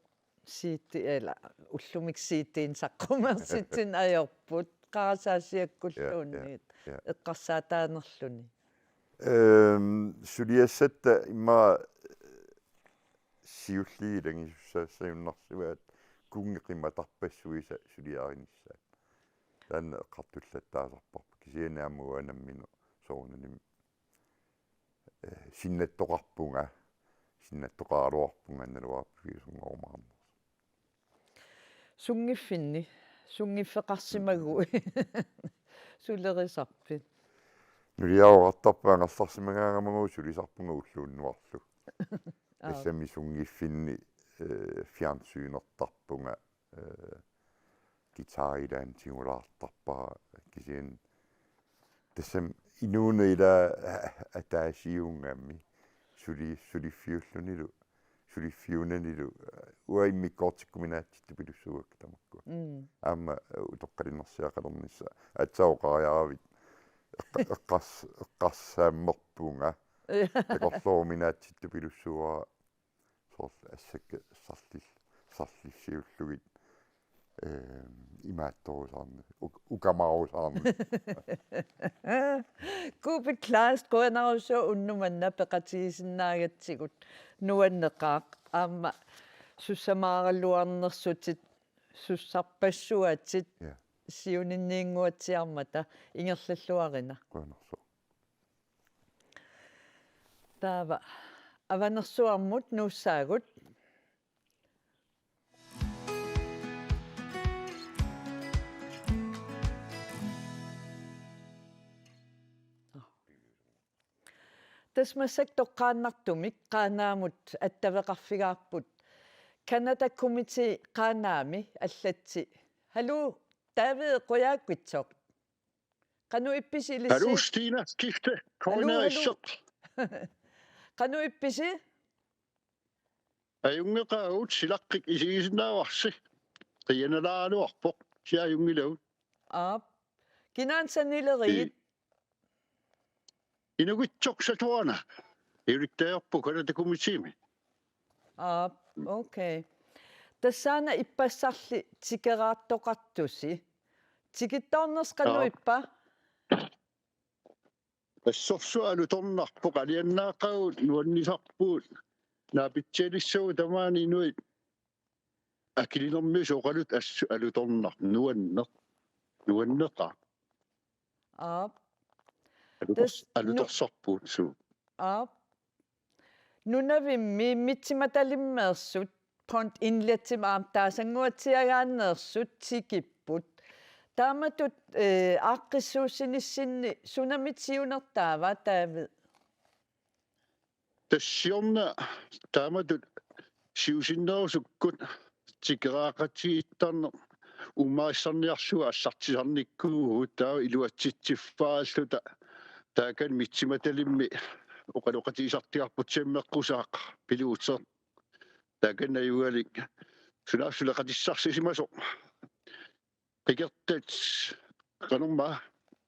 C D, ila, ullumi C D-nik saqqummersitsineq ajorput, qarasaasiakkulluunniit, ja, ja, ja, eqqarsaataanerluni. Ehm, suliassatta immaqa siulliit ilagisussaassagunarsivaat kunngeq qimatarpassuisa suliarinissaat. Taanna eqqartullattaasarparput kisianni aamma uanga nammineq soorunami, eh, sinnattoqarpunga, sinnattoqaraluarpunga naluara piviusungarumaarnersoq. Sunngiffinni, sunngiffeqarsimaguit. Sulerisarpit? Nuliaroqartarpunga angerlarsimagaangamagu sulisarpunga ulluunnuarlu. Aap. Tassami sunngiffinni, eh, fjernsynertarpunga, eh, guitarilaanngikkaluartarpara kisianni tassami inuuneq ila ataasiunngami suli-, suliffiullunilu, suliffiunanilu, eh, uanga immikkoortikkuminaatsittupilussuuakka tamakku. Mm. Aamma, eh, utoqqalinersiaqalernissaq. Aatsaat oqariaravit eqqa-, eqqars-, eqqarsaammerpunga. Takorlooruminaatsittupilussuuara soorlu assakka sarlil-, sarlissiullugit, ehm, imaattorusaarneq, uk-, ukamarusaarneq. Kuupik Kleist, qujanarsuaq unnuk manna peqatigisinnaagatsigut, nuanneqaaq, aamma sussamaaraluarnersutit, sussarpassuatit, ja, siuninniinnguatsiarmata, ingerlalluarina. Qujanarsuaq. Taava Avanersuarmut nuussaagut. Tassa massakkut toqqaannartumik Qaanaamut attaveqarfigaarput. Canada Committee Qaanaami allatsi. Haluu, David, qujaakitsoq. Qanoq ippisi ilissi? Hallo, Stina Skifte. Hallo, hallo. Koinaassoq. Qanoq ippisi? Ajunngeqaagut, silaqqik isigisinnaavarsi. Qianalaaraluarpoq. Sia ajunngilagut. Aap. Kinaana sanilerit? Ii. Inukitsoq Satuana. Iuliktajarpu Canada Committeemi. Aap, okay. Tassaana ippassarli tikeraartoqartusi. Tikittoornersi qanoq, aap, ippa? Assorsuaq alutornarpoq, alianaaqagut nuannisarpugut. Naapitsialissagut tamaani inuit akilinermiusut oqaluttuat, assut alutornarpoq, nuanneq. Nuanneqaaq. Aap. Alutors-, tas-, nu-, alutorsarpugut suu. Aap. Nunavimmi Mitsimatallimmeersut, Pont Inletimik aamma taasannguatsiagaanneersut tikipput. Taamatut, eh, aaqqissuussinissinni sunamita siunertaava, David? Tassa siorna taamatut siusinnerusukkut tikeraaqatigiittarneq uummassarniarlugu aallartisarnikuuvugut, taava iluatsitsiffaaralluta taakani Mitsimatalimmik oqaloqatigisartagarput timmeqqusaaq piluuteq. Taakani najugalik sunaaffa suleqatissarsisimasoq. Qikertat qanormaa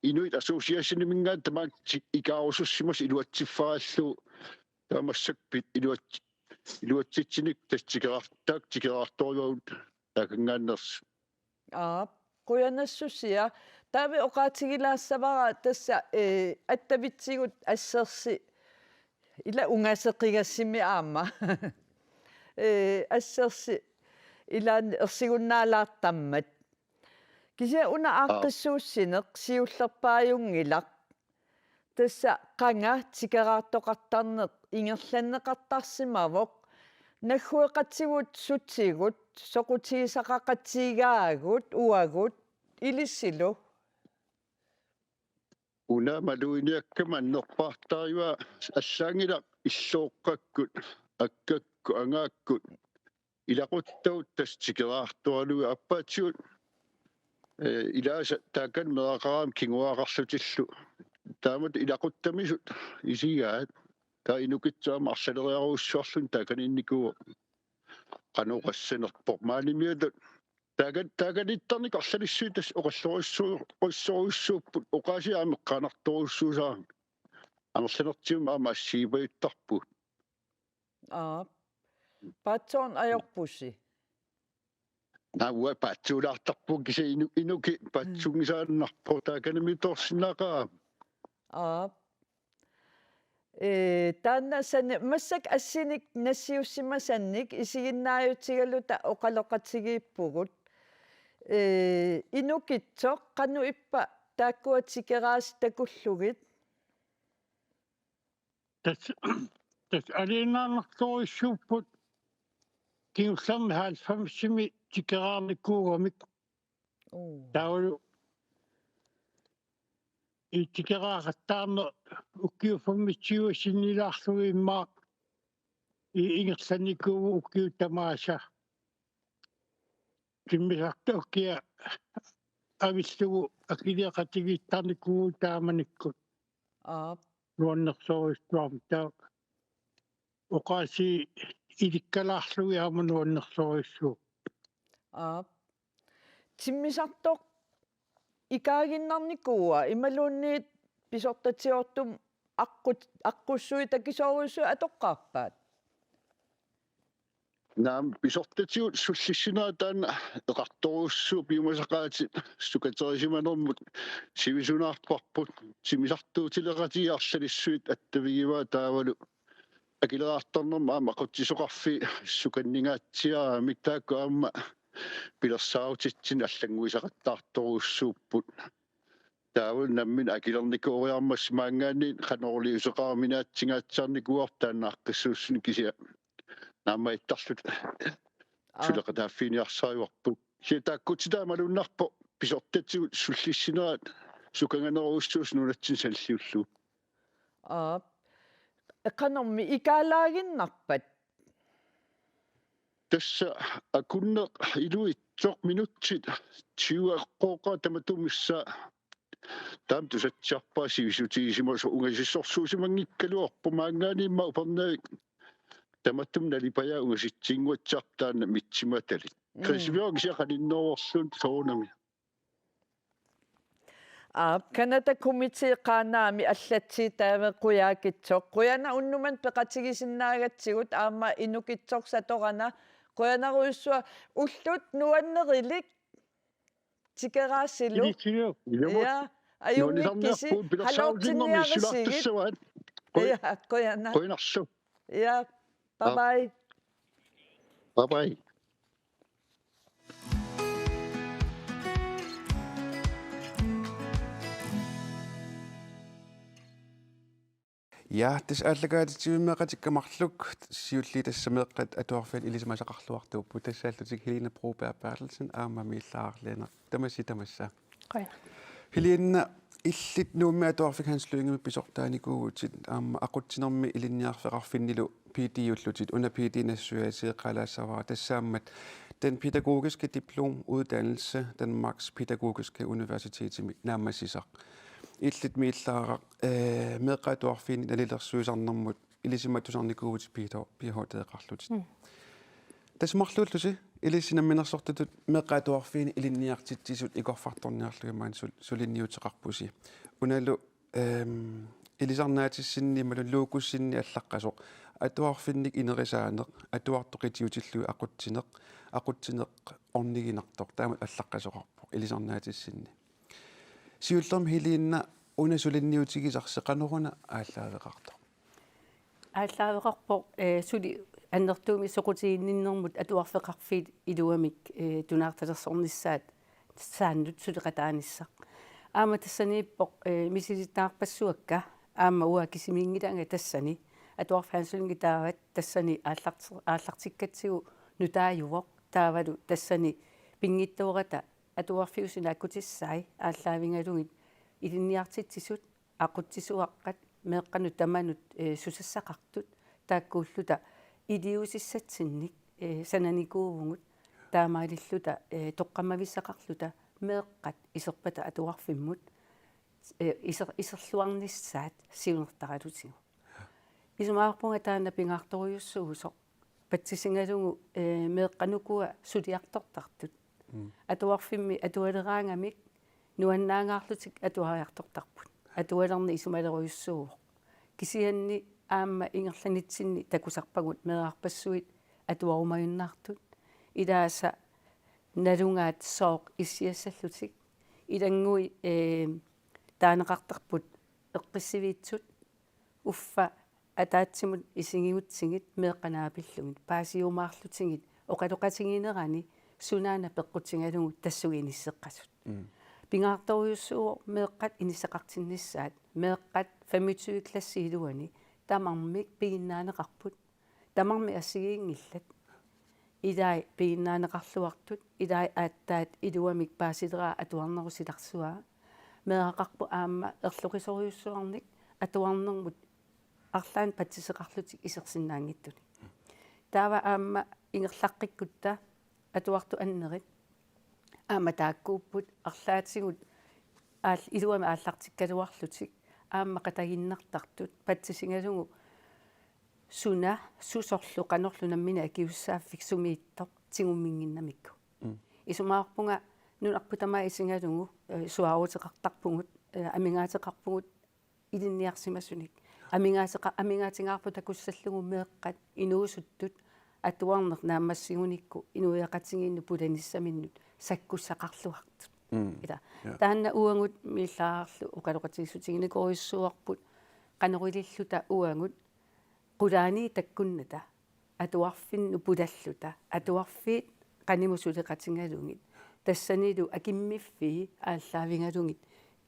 Inuit Associationiminngaanniit tamaat ti-, ikaarusussimasoq iluatsiffaarallugu taava massakkut iluat-, iluatsitsinik tassa tikeraar-, taakku tikeraartorujuuvugut taakanngaanneersut. Aap, qujanassusia. Taava oqaatigilaassavara tassa, eh, attavitsigut assersi ila ungaseqigassimik aamma. Eh, assersi ilaanni ersigunnaalaartarmat. Kisianni una, aap, aaqqissuussineq siullerpaajunngilaq. Tassa qanga tikeraartoqartarneq ingerlanneqartarsimavoq. Naggueqatigut sutigut soqutigisaqaqatigaagut uagut ilissilu. Una maluginiakkama annerpaartarigaa allaanngilaq illooqqakkut, akkakkut, angaakkut. Ilaquttagut tassa tikeraartoralugit aappaatigut, eh, ilaasa taakani meeraqaraangamik kinguaaqarlutillu. Taamatut ilaquttamisut isigaat. Taava inukitsoq aamma arlaleriarujussuarluni taakaniinnikuuvoq. Qanoq oqassanerpoq maanimiutut. Taaka-, taakaniittarnikut arlalissuit tassa oqallorujussu-, oqallorujussuupput, oqaasii aamma eqqaanartorujussuusarami. Amerlanertigut aamma assigiippajuttarpugut. Aap. Paatsoorneq ajorpusi? Naa, uanga paatsuulaartarpunga kisianni inu-, inukit paatsuunngisaannarpoq, taakaniittoorsinnaaqaaq. Aap. Ee, taanna sani-, massakkut assinik nassiussimasannik isiginnaajutigaluta oqaloqatigiippugut. Ee, Inukitsoq qanoq ippa taakkua tikeraasut takullugit? Tassa, tassa aliinnaanartorujussuupput kingullermi halvfemsimi tikeraarnikuugamik. Oo. Taavalu tikeraaqattaarneq ukiut femogtyve sinnilaarlugu immaqa i-, ingerlannikuuvoq ukiut tamaasa. Timmisartoq ukiaq avillugu akiliqatigiittarnikuuvoq taamanikkut. Aap. Nuannersorujussuarmik taava oqaasii ilikkalaarlugit aamma nuannersorujussuuvoq. Aap. Timmisartoq ikaaginnarnikuua imaluunniit pisortatigoortumik aqqut-, aqqussuit takisoorujussuit atoqqaarpaat? Naamik, pisortatigut sullissinerat taanna eqartorujussuuvoq piumasaqaatit sukaterisimanermut sivisunaarparput, timmisartuutileqatigiit arlalissuit attavigivaat taavalu akileraartarnermut aamma aqutsisoqarfiit sukanningaatsiaramik taakku aamma pilersaarutitsinnik allannguisaqattaartorujussuupput. Taavalu nammineq akilernikooriarmata maanngaanniit qanoruliuseqaruminaatsingaatsiarnikuuarput taanna aaqqissuussineq kisianni naammattarluta Aap. suleqataaffiginiarsarivarput. Kisianni taakkuupput taamaluinnarpoq pisortatigut sullissinerat sukanganerujussuusoq nunatsinni sanilliullugu. Aap. Qanormi ikaalaaginnarpat? Tassa akunneq iluitsoq minutsit tyve eqqooqaat tamatumuuna. Taama tusatsiarpaa sivisutigisimasup ungasissorsuusimanngikkaluarpoq maanngaanniit immaqa upernaavik tamatuma nalipajaat ungasitsinnguatsiarpoq taanna mitsimatalik. Mm. Kristian kisianni qaninneruvorluunniit soorunami. Aap, Canada Committee Qaanaami allatsi Taave Qujaukitsoq. Qujanaq unnuk manna peqatigisinnaagatsigut aamma Inukitsoq Satorana. Qujanarujussuaq ullut nuannerilik tikeraasilu. Ilissilu, ilumut. Ja, ajunngikkussi. Nuannisarniarpugut, pilersaarutinnguamik halortinniarisigit. Isulaartussavaat. Qu-, ja, qujanaq. Qujanarlu. Ja, bye Aap. Bye. Bye bye. Ja, tassa aallakaatitsiviit meeqqatikka marluk siulliit tassa meeqqat atuarfianni ilisimasaqarluartuupput, tassaallutik Helene Broberg Berthelsen aamma Miillaaq Lennert. Tamassi tamassa. Qujanaq. Helene, illit Nuummi Atuarfik Hans Lyngemi pisortaanikuuvutit aamma aqutsinermi ilinniarfeqarfinnilu P D-ullutit, una P D nassuiaatit eqqaalaassavara, tassaammat den pædagogiske diplomuddannelse, Danmarks Pædagogiske Universitetimi naammassisaq. Illit Miillaaraq, eh, meeqqat atuarfiinni nalilersuisarnermut ilisimatusarnikuuvutit P H D-, P H D-qarlutit. Mm. Tassa marluullusi ilissi namminersortutut meeqqat atuarfiini ilinniartitsisut ikorfartorniarlugit maani sul-, suliniuteqarpusi. Unalu, ehm, ilisarnaatissinni imaluunniit LOKU-ssinni allaqqasoq atuarfinnik inerisaaneq, atuartut qitiutillugit aqutsineq, aqutsineq orniginartoq, taamatut allaqqasoqarpoq ilisarnaatissinni. Siullermik Helene, una suliniutigisarsi qanoruna aallaaveqartoq? Aallaaveqarpoq, eh, suli annertuumik soqutiginninnermut atuarfeqarfiit iluamik, eh, tunaartalersornissaat saannut suleqataanissaq. Aamma tassaniippoq, eh, misilittagarpassuakka aamma uanga kisimiinngilanga tassani. Atuarfik Hans Lynge taavat tassani aallarti-, aallartikkatsigu nutaajuvoq, taavalu tassani pinngitsoorata atuarfiup sinaakkutissaai aallaavigalugit ilinniartitsisut, aqutsisuaqqat, meeqqanut tamanut, eh, susassaqartut, taakkuulluta iliuusissatsinnik, eh, sananikuuvugut, taamaalilluta, eh, toqqammavissaqarluta meeqqat iserpata atuarfimmut, eh, iser-, iserluarnissaat siunertaralutigu. Isumaqarpunga taanna pingaartorujussuusoq, patsisigalugu, eh, meeqqat ukua suliartortartut. Mm. Atuarfimmi atualeraangamik nuannaangaarlutik atuariartortarput. Atualerneq isumalerujussuuvoq. Kisianni aamma ingerlanitsinni takusarpagut meerarpassuit atuarumajunnaartut. Ilaasa nalugaat sooq issiassallutik. Ilanngui, eh, taaneqartarput eqqissiviitsut. Uffa ataatsimut isigigutsigit meeqqat naapillugit paasiumaarlutigit oqaloqatiginerani sunaana peqqutigalugu tassunga inisseqqasut. Mm. Pingaartorujussuuvoq meeqqat inisseqartinnissaat, meeqqat femogtyve klassi iluani tamarmik piginnaaneqarput, tamarmik assigiinngillat. Ilai piginnaaneqarluartut, ilai aatsaat iluamik paasileraa atuarnerusilarsua. Meeraqarpoq aamma erloqisorujussuarnik atuarnermut arlaannik patsiseqarlutik isersinnaanngitsunik. Taava aamma ingerlaqqikkutta atuartut annerit aamma taakkuupput arlaatigut aal-, iluamik aallartikkaluarlutik aamma qataginnartartut patsisigalugu suna, susorlu, qanorlu nammineq akiussaaffik sumiittoq tigumminnginnamikku. Mm. Isumaqarpunga nunarput tamaat isigalugu, eh, suaaruteqartarpugut, eh, amigaateqarpugut ilinniarsimasunik. Amigaateqa-, amigaatingaarput takussallugu meeqqat inuusuttut atuarneq naammassigunikku inuiaqatigiinnut pulanissaminnut sakkussaqarluartut. Mm. Ila. Ja. Taanna uagut Miillaararlu oqaloqatigiissutiginikuuarput qanoq ililluta uagut qulaaniit takkunnata atuarfinnut pulalluta, atuarfiit qanimut suleqatigalugit, tassanilu akimmiffii aallaavigalugit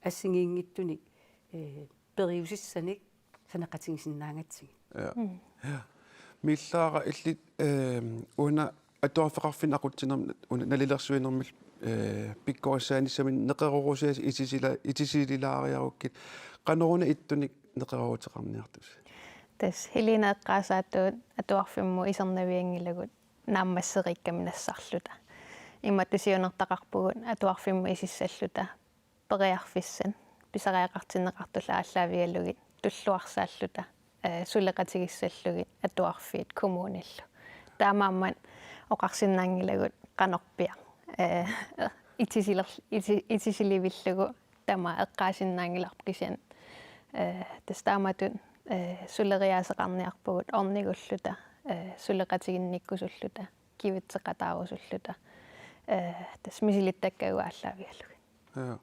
assigiinngitsunik, eh, periusissanik saneqatigisinnaangatsigit. Ja. Mm. Ja. Miillaara illit, eh, una atuarfeqarfinni aqutsinermi una nalilersuinermi, eh, pikkorissaanissamik neqeroorusiasi itisila-, itisililaariarukkit qanoruna ittunik neqerooruteqarniartusi? Tassa Helena eqqaasaatut atuarfimmut isernavianngilagut naammasseriikkami nassarluta. Imatut siunertaqarpugut atuarfimmut isissalluta periarfissat pisariaqartinneqartullu aallaavigalugit tulluarsaalluta, eh, suleqatigissallugit atuarfiit kommunillu. Taamaammat oqarsinnaanngilagut qanorpiaq, eh, itisiler-, iti-, itisilivillugu tamaat eqqaasinnaanngilarput kisianni, eh, tassa taamatut, eh, suleriaaseqarniarpugut ornigulluta, eh, suleqatiginnikkusulluta, kivitseqataarusulluta, eh, tassa misilittakkagut aallaavigalugit. Ja.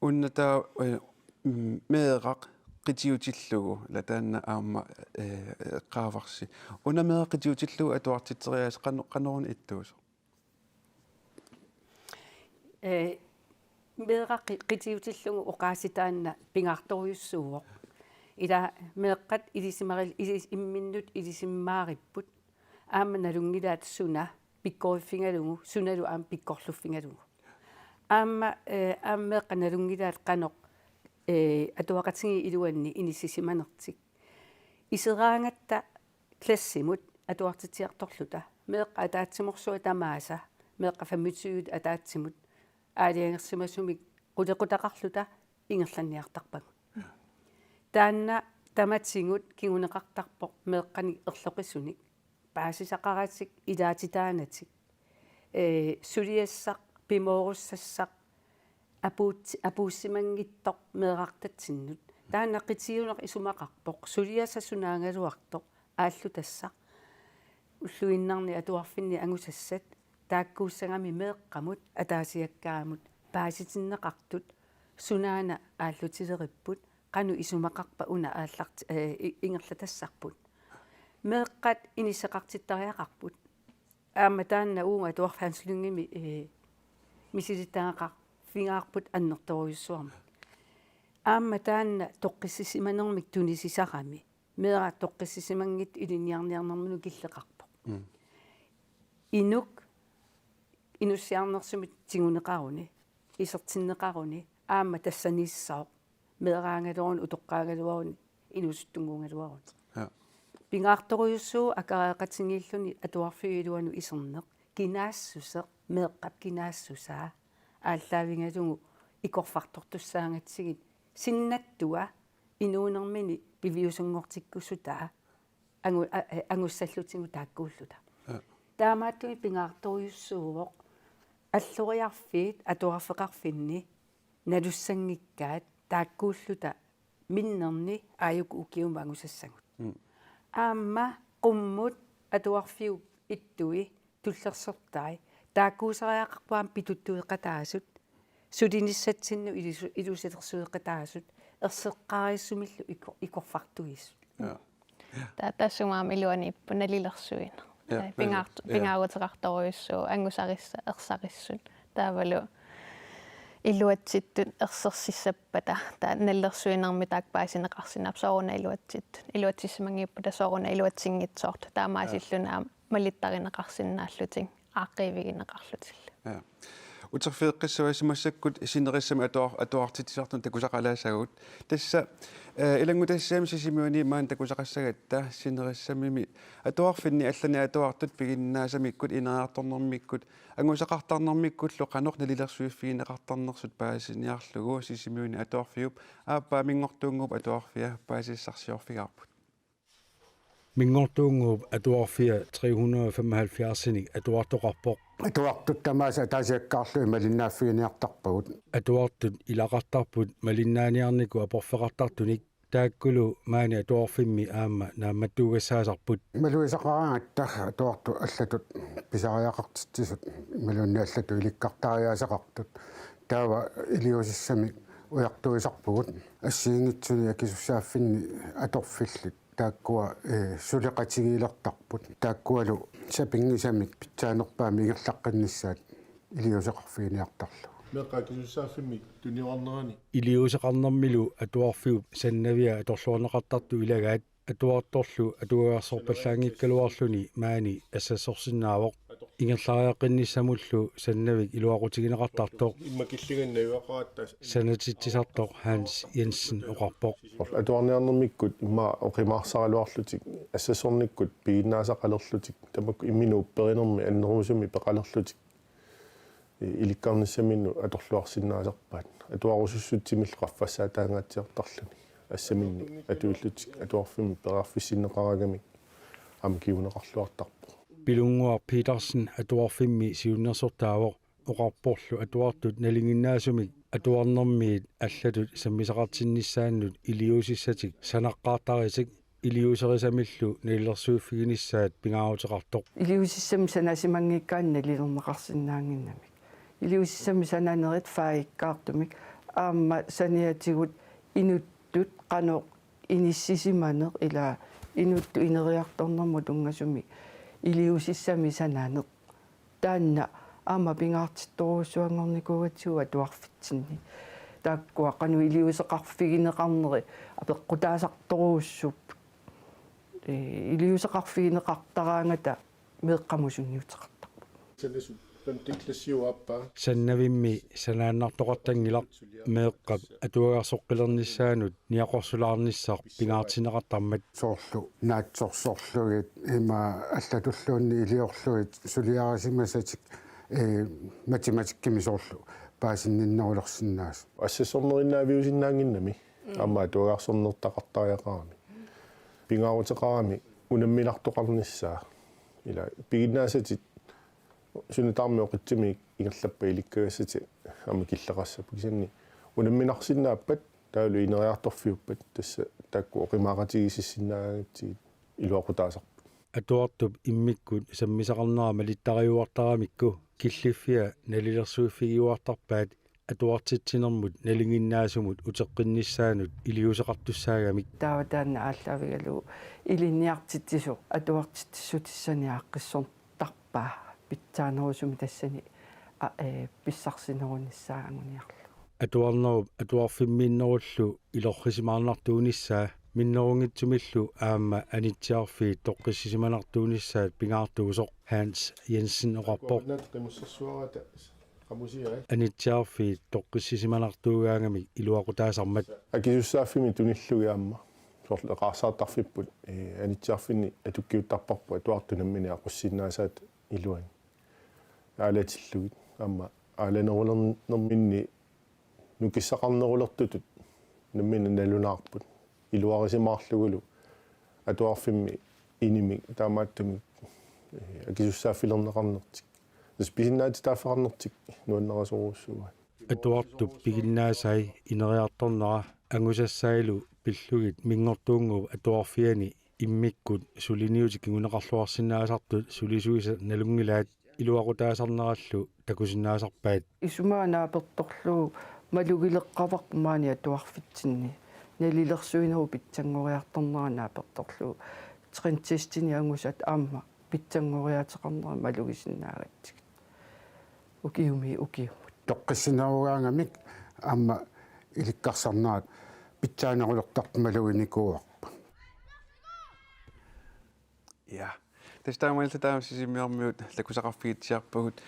Una taava, eh, mm, meeraq qitiutillugu, ila taanna aamma, eh, eqqaavarsi. Una meeraq qitiutillugu atuartitseriaaseq qano-, qanoruna ittuusoq? Eh, meeraq qi-, qitiutillugu oqaasii taanna pingaartorujussuuvoq. Ila meeqqat ilisimaril-, ilis-, imminnut ilisimaaripput. Aamma nalunngilaat suna pikkoriffigalugu, sunalu aamma pikkorluffigalugu. Aamma, eh, aamma meeqqat nalunngilaat qanoq, eh, atuaqatigiit iluanni inissisimanertik. Iseraangatta klassimut atuartitsiartorluta, meeqqat ataatsimoorsuaq tamaasa, meeqqat femogtyve ataatsimut aalajangersimasumik qulequtaqarluta ingerlanniartarpagut. Taanna tamatigut kinguneqartarpoq meeqqanik erloqisunik, paasisaqaratik, ilaatitaanatik, eh, suliassaq, pimoorussassaq, apuut-, apuussimanngitsoq meerartatsinnut. Taanna qitiuneq isumaqarpoq, suliassaq sunaagaluartoq aallutassaq. Ulluinnarni atuarfinni angusassat, taakkuussagami meeqqamut ataasiakkaamut paasitinneqartut, sunaana aallutileripput, qanoq isumaqarpa una aallart-, eh, i-, ingerlatassarput. Meeqqat inisseqartittariaqarput. Aamma taanna uagut Atuarfik Hans Lyngemi, eh, misilittagaqarfigaarput annertoorujussuarmik. Aamma taanna toqqissisimanermik tunisisarami, meeraq toqqissisimanngitsoq ilinniarniarnerminut killeqarpoq. Mm. Inuk inussiarnersumik tiguneqaruni, isertinneqaruni, aamma tassaniissooq, meeraagaluaruni, utoqqaagaluaruni, inuusuttunnguugaluaruni. Ja. Pingaartorujussuuvoq akaareqatigiilluni atuarfiup iluanut iserneq, kinaassuseq, meeqqap kinaassusaa, aallaavigalugu ikorfartortussaagatsigit, sinnattua inuunermini piviusunngortikkusutaa, angu-, a-, a-, angussallutigu taakkuulluta. Ja. Taamaattumik pingaartorujussuuvoq alloriarfiit atuarfeqarfinni nalussanngikkaat taakkuulluta minnerni aajuku ukiumut angusassagut. Mm. Aamma qummut atuarfiup ittui tullersortai taakkuusariaqarput aamma pituttueqataasut, sulinissatsinnut ilusu-, ilusilersueqataasut, erseqqaarissumillu iko-, ikorfartuisut. Ja. Ta-, tassuma aamma iluaniippoq nalilersuineq. Ja, pingaart-, ja. Pingaaruteqartorujussuuvoq angusarissa-, ersarissut. Taavalu iluatsittut ersersissappata, taava nalilersuinermi taakku paasineqarsinnaapput sooruna iluatsittut. Iluatsissimanngippugut sooruna iluatsinngitsoortut. Taamaasilluni aamma malittarineqarsinnaallutik aaqqiivigineqarlutillu. Ja. Uterfigeqqissavasi massakkut sinerissami atuar-, atuartitsisartunut takusaqalaassagut. Tassa, eh, ilanngutassiami Sisimiuni maani takusaqassagatta sinerissamimi atuarfinni allani atuartut piginnaasamikkut ineriartornermikkut angusaqartarnermikkullu qanoq nalilersuiffigineqartarnersut paasiniarlugu Sisimiuni atuarfiup aappaa Minngortuunnguup atuarfia paasissarsiorfigaarput. Minngortuunnguup atuarfia tre hundrede og femoghalvfjerdsinik atuartoqarpoq. Atuartut tamaasa ataasiakkaarlugit malinnaaffiginiartarpagut. Atuartut ilaqartarput malinnaaniarnikut aporfeqartartunik taakkulu maani atuarfimmi aamma naammattuugassaasarput. Malugisaqaraangatta atuartut allatut pisariaqartitsisut imaluunniit allatut ilikkartariaasaqartut. Taava iliuusissamik ujartuisarpugut assigiinngitsunik akisussaaffinni atorfillit. Taakkua, eh, suleqatigiilertarput. Taakkualu sapinngisamik pitsaanerpaamik ingerlaqqinnissaat iliuuseqarfiginiartarlugu. Meeqqat akisussaaffimmi tuniorarnerani. Iliuuseqarnermilu atuarfiup sannavia atorluarneqartartut ilagaat atuartorlu atuagarsorpallaanngikkaluarluni maani assassorsinnaavoq. Ingerlariaqqinnissamullu sannavik iluaqutigineqartartoq. Imma killinganni najugaqaratta. Sanatitsisartoq Hans Jensen oqarpoq. Atuarniarnermikkut imma oqimaarsaraluarlutik assassornikkut piginnaasaqalerlutik tamakku imminut upperinermi annerusumik peqalerlutik ilikkarnissaminnut atorluarsinnaasarpaat. Atuarusussutsimillu qaffassaataangaatsiartarluni. Assaminnik atuillutik atuarfimmi periarfissinneqaraangamik aamma kinguneqarluartarpoq. Pilunnguaq Petersen atuarfimmi siunnersortaavoq oqarporlu atuartut nalinginnaasumik atuarnermiit allatut sammisaqartinnissaannut iliuusissatik sanaqqaartaritik iliuuserisamillu nalilersuiffiginissaat pingaaruteqartoq. Iliuusissamik sanasimanngikkaanik nalilerneqarsinnaannginnamik. Iliuusissamik sananerit fagikkaartumik aamma saniatigut inuttut qanoq inissisimaneq ila inuttut ineriartornermut tunngasumik iliuusissamik sananeq. Taanna aamma pingaartittorujussuanngornikuugatsigu atuarfitsinni. Taakkua qanoq iliuuseqarfigineqarneri apeqqutaasartorujussuupput. Ee, iliuuseqarfigineqartaraangata meeqqamut sunniuteqartarput. Sanasut femte klassiup aappaa. Sannavimmi sanaannartoqartanngilaq meeqqap atuagarsoqqilernissaanut niaqorsulaarnissaq pingaartinneqartarmat. Soorlu naatsorsorlugit ima allatulluunniit iliorlugit suliarisimasatik, ee, matematikkimi soorlu paasinninnerulersinnaasut. Assassornerinnaaviusinnaannginnami. Mm. Aamma atuagarsornertaqartariaqarami. Pingaaruteqarami unamminartoqarnissaa. Ila piginnaasatit suna tamarmi oqitsimik ingerlappat ilikkagassatit aamma killeqassappat kisianni unamminarsinnaappat taavalu ineriartorfiuppat tassa taakku oqimaaqatigiissinnaagatsigu iluaqutaasarput. Atuartup immikkut sammisaqarnera malittariuartaramikku killiffia nalilersuiffigiuartarpaat atuartitsinermut nalinginnaasumut uteqqinnissaanut iliuuseqartussaagamik. Taava taanna aallaavigalugu ilinniartitsisoq atuartitsissutissanik aaqqissortarpaa pitsaanerusumik tassani a-, ee, pissarsinerunissaa anguniarlugu. Atuarnerup atuarfimmiinnerullu ilorrisimaarnartuunissaa minnerunngitsumillu aamma anitsiarfiit toqqissisimanartuunissaat pingaartuusoq Hans Jensen oqarpoq. Qimussersuarata qamusiai. Anitsiarfiit toqqissisimanartuugaangamik iluaqutaasarmat. Akisussaaffimmi tunillugit aamma. Soorlu eqaarsaartarfipput, ee, anitsiarfinni atukkiuttarparput atuartut namminneq aqussinnaasaat iluani. Aalatillugit aamma aalanerulernerminni nukissaqarnerulertutut namminneq nalunaarput. Iluarisimaarlugulu atuarfimmi inimik taamaattumik, ee, akisussaaffilerneqarnertik. Tassa pisinnaatitaaffeqarnertik nuannarisorujussuuaat. Atuartup piginnaasai ineriartornera angusassailu pillugit Minngortuunnguup atuarfiani immikkut suliniutit kinguneqarluarsinnaasartut sulisuisa nalunngilaat iluaqutaasarnerallu takusinnaasarpaat. Isumaga naapertorlugu malugileqqavarput maani atuarfitsinni. Nalilersuinerup pitsanngoriartornera naapertorlugu. Trendtestini angusat aamma pitsanngoriaateqarnerat malugisinnaagatsigit. Ukiumi ukiumut. Toqqissinarugaangamik aamma ilikkarsarnerat pitsaanerulertartut maluginikuuarput. Ja. Tassa taamaalilluta taama Sisimiormiut takusaqarfigitsiarpagut.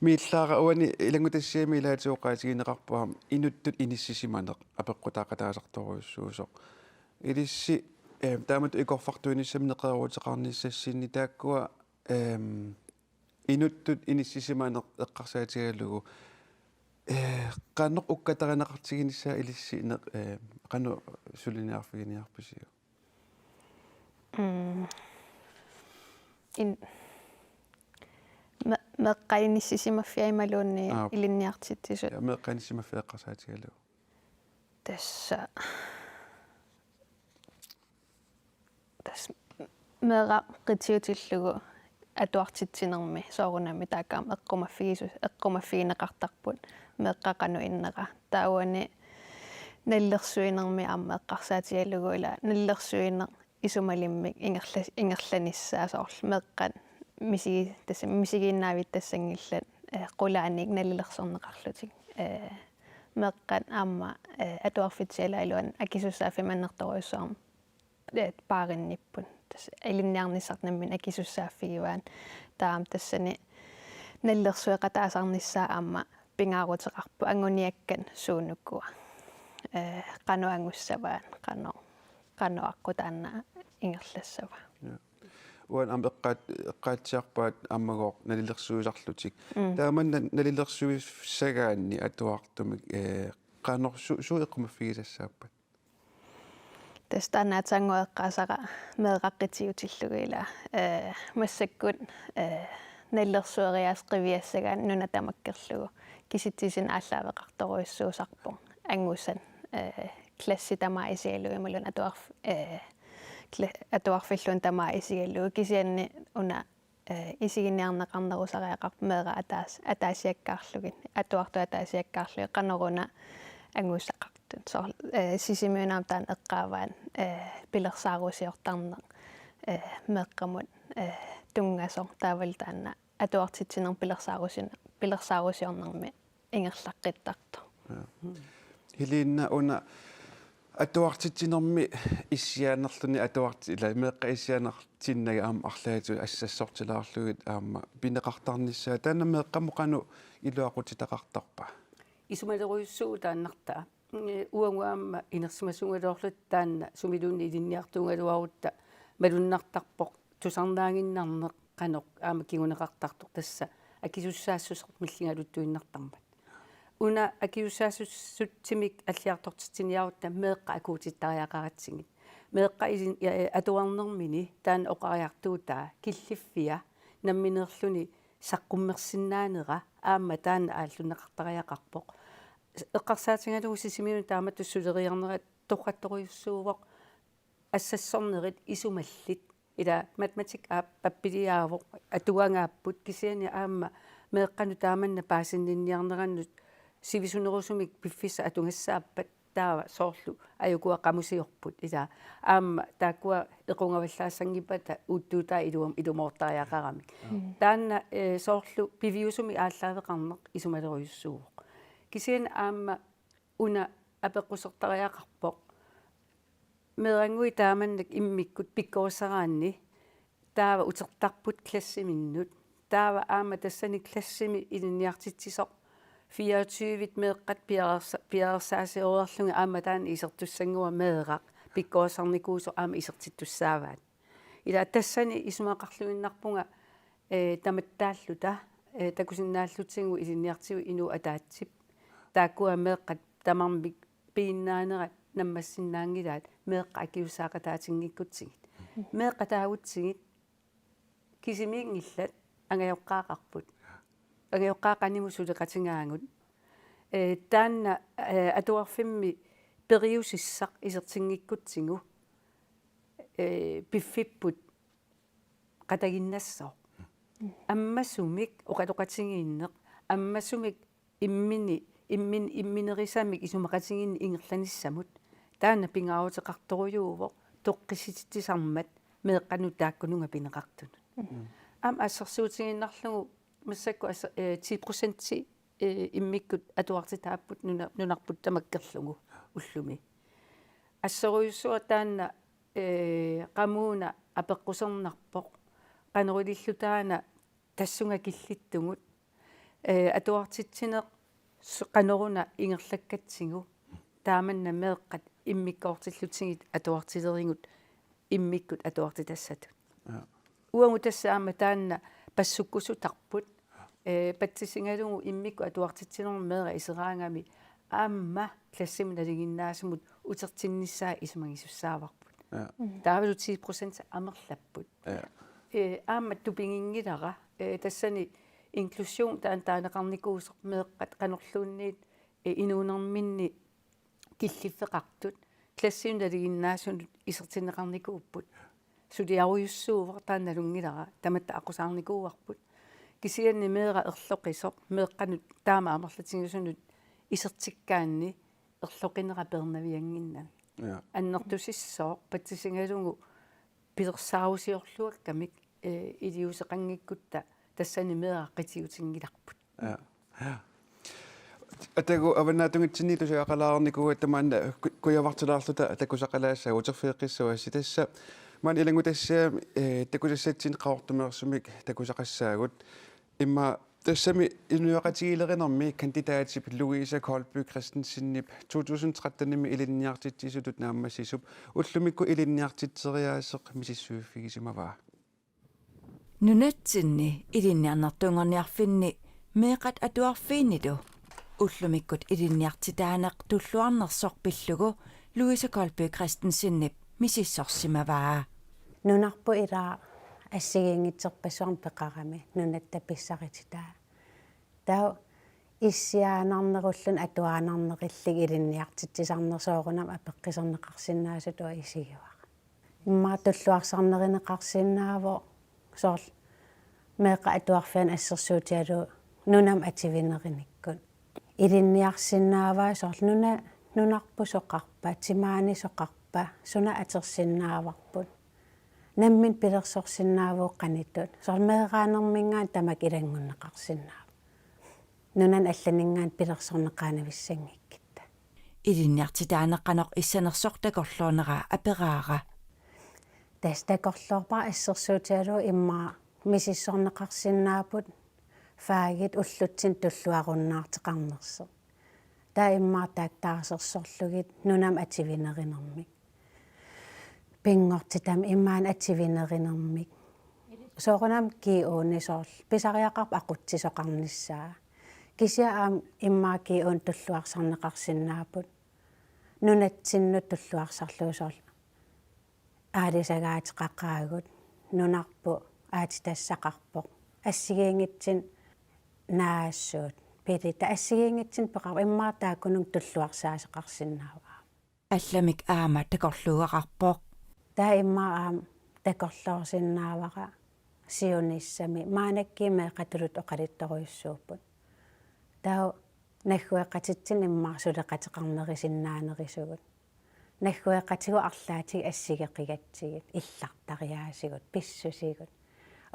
Miillaara uani ilanngutassiami ilaatigut oqaatigineqarpoq aamma inuttut inissisimaneq apeqqutaaqataasartorujussuusoq. Ilissi, eh, taamatut ikorfartuinissamik neqerooruteqarnissassinni taakkua, ehm, inuttut inissisimaneq eqqarsaatigalugu, eh, qanoq ukkatarineqartiginissaa ilissi neq-, eh, qanoq suliniarfiginiarpisiuk? Mm. In-, me-, meeqqat inissisimaffiat imaluunniit Aap. Ilinniartitsisut. Ja, meeqqat inissisimaffiat eqqarsaatigalugu. Tassa. Tassa meeraq qitiutillugu atuartitsinermi soorunami taakku aamma eqqumaffigisu-, eqqumaffigineqartarput meeqqat qanoq innera. Taava uani nalilersuinermi aamma eqqarsaatigalugu ila nalilersuineq isumalimmik ingerla-, ingerlanissaa soorlu meeqqat misigi-, tassa misigiinnaavittassanngillat, eh, qulaaniit nalilersorneqarlutik. Eh, meeqqat aamma, eh, atuarfitsialaa iluanni akisussaaffimmi annertoorujussuarmik, eh, paarinnipput. Tassa ilinniarnissartik namminneq akisussaaffigivaat. Taava tassani nalilersueqataasarnissaa aamma pingaaruteqarpoq anguniakkat suunukua. Eh, qanoq angussavaat, qanoq, qanoq aqqut taanna ingerlassava. Ja. Uani aamma eqqaat-, eqqaatsiarpaat aammagooq nalilersuisarlutik. Mm. Taamanna nalilersuissagaanni atuartumik, eh, qanoq su-, suut eqqumaffigisassaappat? Tassa taanna aatsaannguaq eqqaasara meeraq qitiutillugu ila, eh, massakkut, eh, nalilersueriaaseq qiviassagaanni nuna tamakkerlugu. Kisitsisit aallaaveqartorujussuusarpoq. Angusat, eh, klassit tamaat isigalugu imaluunniit atuarf-, eh, kla-, atuarfilluunniit tamaat isigalugu. Kisianni una eh, isiginiarneqarnerusariaqarpoq meeraq ataas-, ataasiakkaarlugit, atuartut ataasiakkaarlugit, qanoruna angusaqartut. Soorlu, eh, Sisimiuni aamma taanna eqqaavaat, eh, pilersaarusiortarneq, eh, meeqqamut, eh, tunngasoq taavalu taanna atuartitsinermi pilersaarusi-, pilersaarusiornermi ingerlaqqittartoq. Ja. Helena, una atuartitsinermi issiaanerluni atuarti-, ila meeqqat issiaanertinnagit aamma arlaatigut assassortilaarlugit aamma pineqartarnissaa. Taanna meeqqamut qanoq iluaqutitaqartarpa? Isumalerujussuuvoq taannartaa. Uagut aamma inersimasuugaluarluta taanna sumiluunniit ilinniartuugaluarutta malunnartarpoq tusarnaaginnarneq qanoq aamma kinguneqartartoq tassa akisussaassuseq milligaluttuinnartarmat. Una akisussaassutsitsimik alliartortitsiniarutta meeqqat akuutittariaqaratsigit. Meeqqat ilin-, ja, atuarnermini taanna oqariartuutaa killiffia nammineerluni saqqummersinnaanera aamma taanna aallunneqartariaqarpoq. Eqqarsaatigalugu Sisimiuni taamatut suleriarnerat torrattorujussuuvoq assassornerit isumallit. Ila matematik aap pappiliaavoq atuagaapput kisianni aamma meeqqanut taamanna paasinninniarnerannut sivisunerusumik piffissaq atugassaappat taava soorlu ajukua qamusiorput ila aamma taakkua equngavallaassanngippata uuttuutaa iluam-, ilumoortariaqaramik. Mm. Taanna, eh, soorlu piviusumik aallaaveqarneq isumalerujussuuvoq. Kisianni aamma una apeqqusertariaqarpoq. Meerannguit taamannak immikkut pikkorissaraanni taava utertarput klassiminnut. Taava aamma tassani klassimi ilinniartitsisoq fireogtyve meeqqat piareersa-, piareersaasioreerlugit aamma taanna isertussannguaq meeraq pikkorissarnikuusoq aamma isertittussaavaat. Ila tassani isumaqarluinnarpunga, eh, tamattaalluta, eh, takusinnaallutigu ilinniartigut inuup ataatsip. Taakkua meeqqat tamarmik piginnaanerat nammassinnaanngilaat meeqqat akisussaaqataatinngikkutsigu. Meeqqat taagutsigit kisimiinngillat angajoqqaaqarput. Angajoqqaat qanimut suleqatigaagut. Eh, taanna, eh, atuarfimmi periusissaq isertinngikkutsigu, eh, piffipput qataginnassooq. Ammasumik oqaloqatigiinneq, ammasumik immini, immin-, imminerisamik isumaqatigiinneq ingerlanissamut. taanna pingaaruteqartorujuuvoq toqqissititsisarmat meeqqanut taakkununnga pineqartunut. Aamma assersuutigiinnarlugu massakkut as-, eh, ti procenti, eh, immikkut atuartitaapput nuna-, nunarput tamakkerlugu ullumi. Assorujussuaq taanna, eh, qamuuna apeqqusernarpoq. Qanoq ililluta taanna tassunga killittugut, eh, atuartitsineq s-, qanoruna ingerlakkatsigu, taamanna meeqqat immikkoortillutigit atuartilerigut immikkut atuartitassatut. Ja. Uagut tassa aamma taanna passukkusutarput, eh, patsisigalugu immikkut atuartitsinermut meeraq iseraangami aamma klassimut nalinginnaasumut utertinnissaa isumagisussaavarput. Ja. Taavalu ti procent amerlapput. Ja. Eh, aamma tupiginngilara, eh, tassani inklusion taanna taaneqarnikuusoq meeqqat qanorluunniit, eh, inuunerminni killiffeqartut klassiunut nalinginnaasunut isertinneqarnikuupput. Suliarujussuuvoq, taanna nalunngilara, tamatta aqqusaarnikuuarput. Kisianni meeraq erloqisoq meeqqanut taama amerlatigisunut isertikkaanni erloqinera peernaviannginnami. Ja. Annertusissooq patsisigalugu pilersaarusiorluakkamik, eh, iliuuseqanngikkutta tassani meeraq qitiutinngilarput. Ja. Ja. Atagu avannaatungitsinni tusagaqalaarnikuugatta maanna ku-, kujavartilaarluta takusaqalaassaagut, uterfigeqqissavassi tassa. Maanna ilanngutassiami, eh, takusassatsinni Qaqortumeersumik takusaqassaagut. Immaqa tassami inuiaqatigiilerinermi kandidatip Louise Kolby Christensenip to tusind tretten-imi ilinniartitsisutut naammassisup ullumikkut ilinniartitseriaaseq misissuiffigisimavaa. Nunatsinni ilinniarnertuunngorniarfinni meeqqat atuarfiinnilu ullumikkut ilinniartitaaneq tulluarnersoq pillugu Louise Kolby Christensenip misissorsimavaa. Nunarput ilaa assigiinngitsorpassuarnik peqarami nunatta pissarititaa. Taava issiaannarnerulluni atuaannarnerillugu ilinniartitsisarneq soorunami apeqquserneqarsinnaasutut isigivara. Immaqa tulluarsarnerineqarsinnaavoq soorlu meeqqat atuarfianni assersuutigalugu nunamut atuinerinikkut. Ilinniarsinnaavaa soorlu nuna-, nunarput soqarpa, timaani soqarpa, suna atorsinnaavarput. Nammineq pilersorsinnaavugut qanoq ittoq. Soorlu meeraanerminngaanniit tamakku ilanngunneqarsinnaavoq. Nunani allaninngaanniit pilersorneqaanavissanngikkutta. Ilinniartitaaneq qanoq issanersoq takorloornera aperaara. Tassa takorloorpara assersuutigalugu immaqa misissorneqarsinnaapput fagit ullutsinni tulluarunnaartoqarnersoq. Taava immaqa taakku taarsersorlugit nunamut atuinerinermik. Pinngortitami imaanut atuinerinermik. Soorunami G U-ni soorlu pisariaqarpoq aqutsisoqarnissaa. Kisianni aamma immaqa G U-ni tulluarsarneqarsinnaapput. Nunatsinnut tulluarsarlugu soorlu aalisagaateqaqaagut, nunarput aatsitassaqarpoq. Assigiinngitsunik naassuut, pilita assigiinngitsunik peqarpoq, immaqa taakkununnga tulluarsaasoqarsinnaavoq. Allamik aamma takorluugaqarpoq. Taava immaqa aamma takorloorsinnaavara siunissami, maannakkut meeqqatullutik oqaluttorujussuupput. Taava naggueqatitsinnut immaqa suleqateqarnerisinnaanerisugut. Naggueqatigut arlaatigut assigeqigatsigit, illartariaasigut, pissusigut.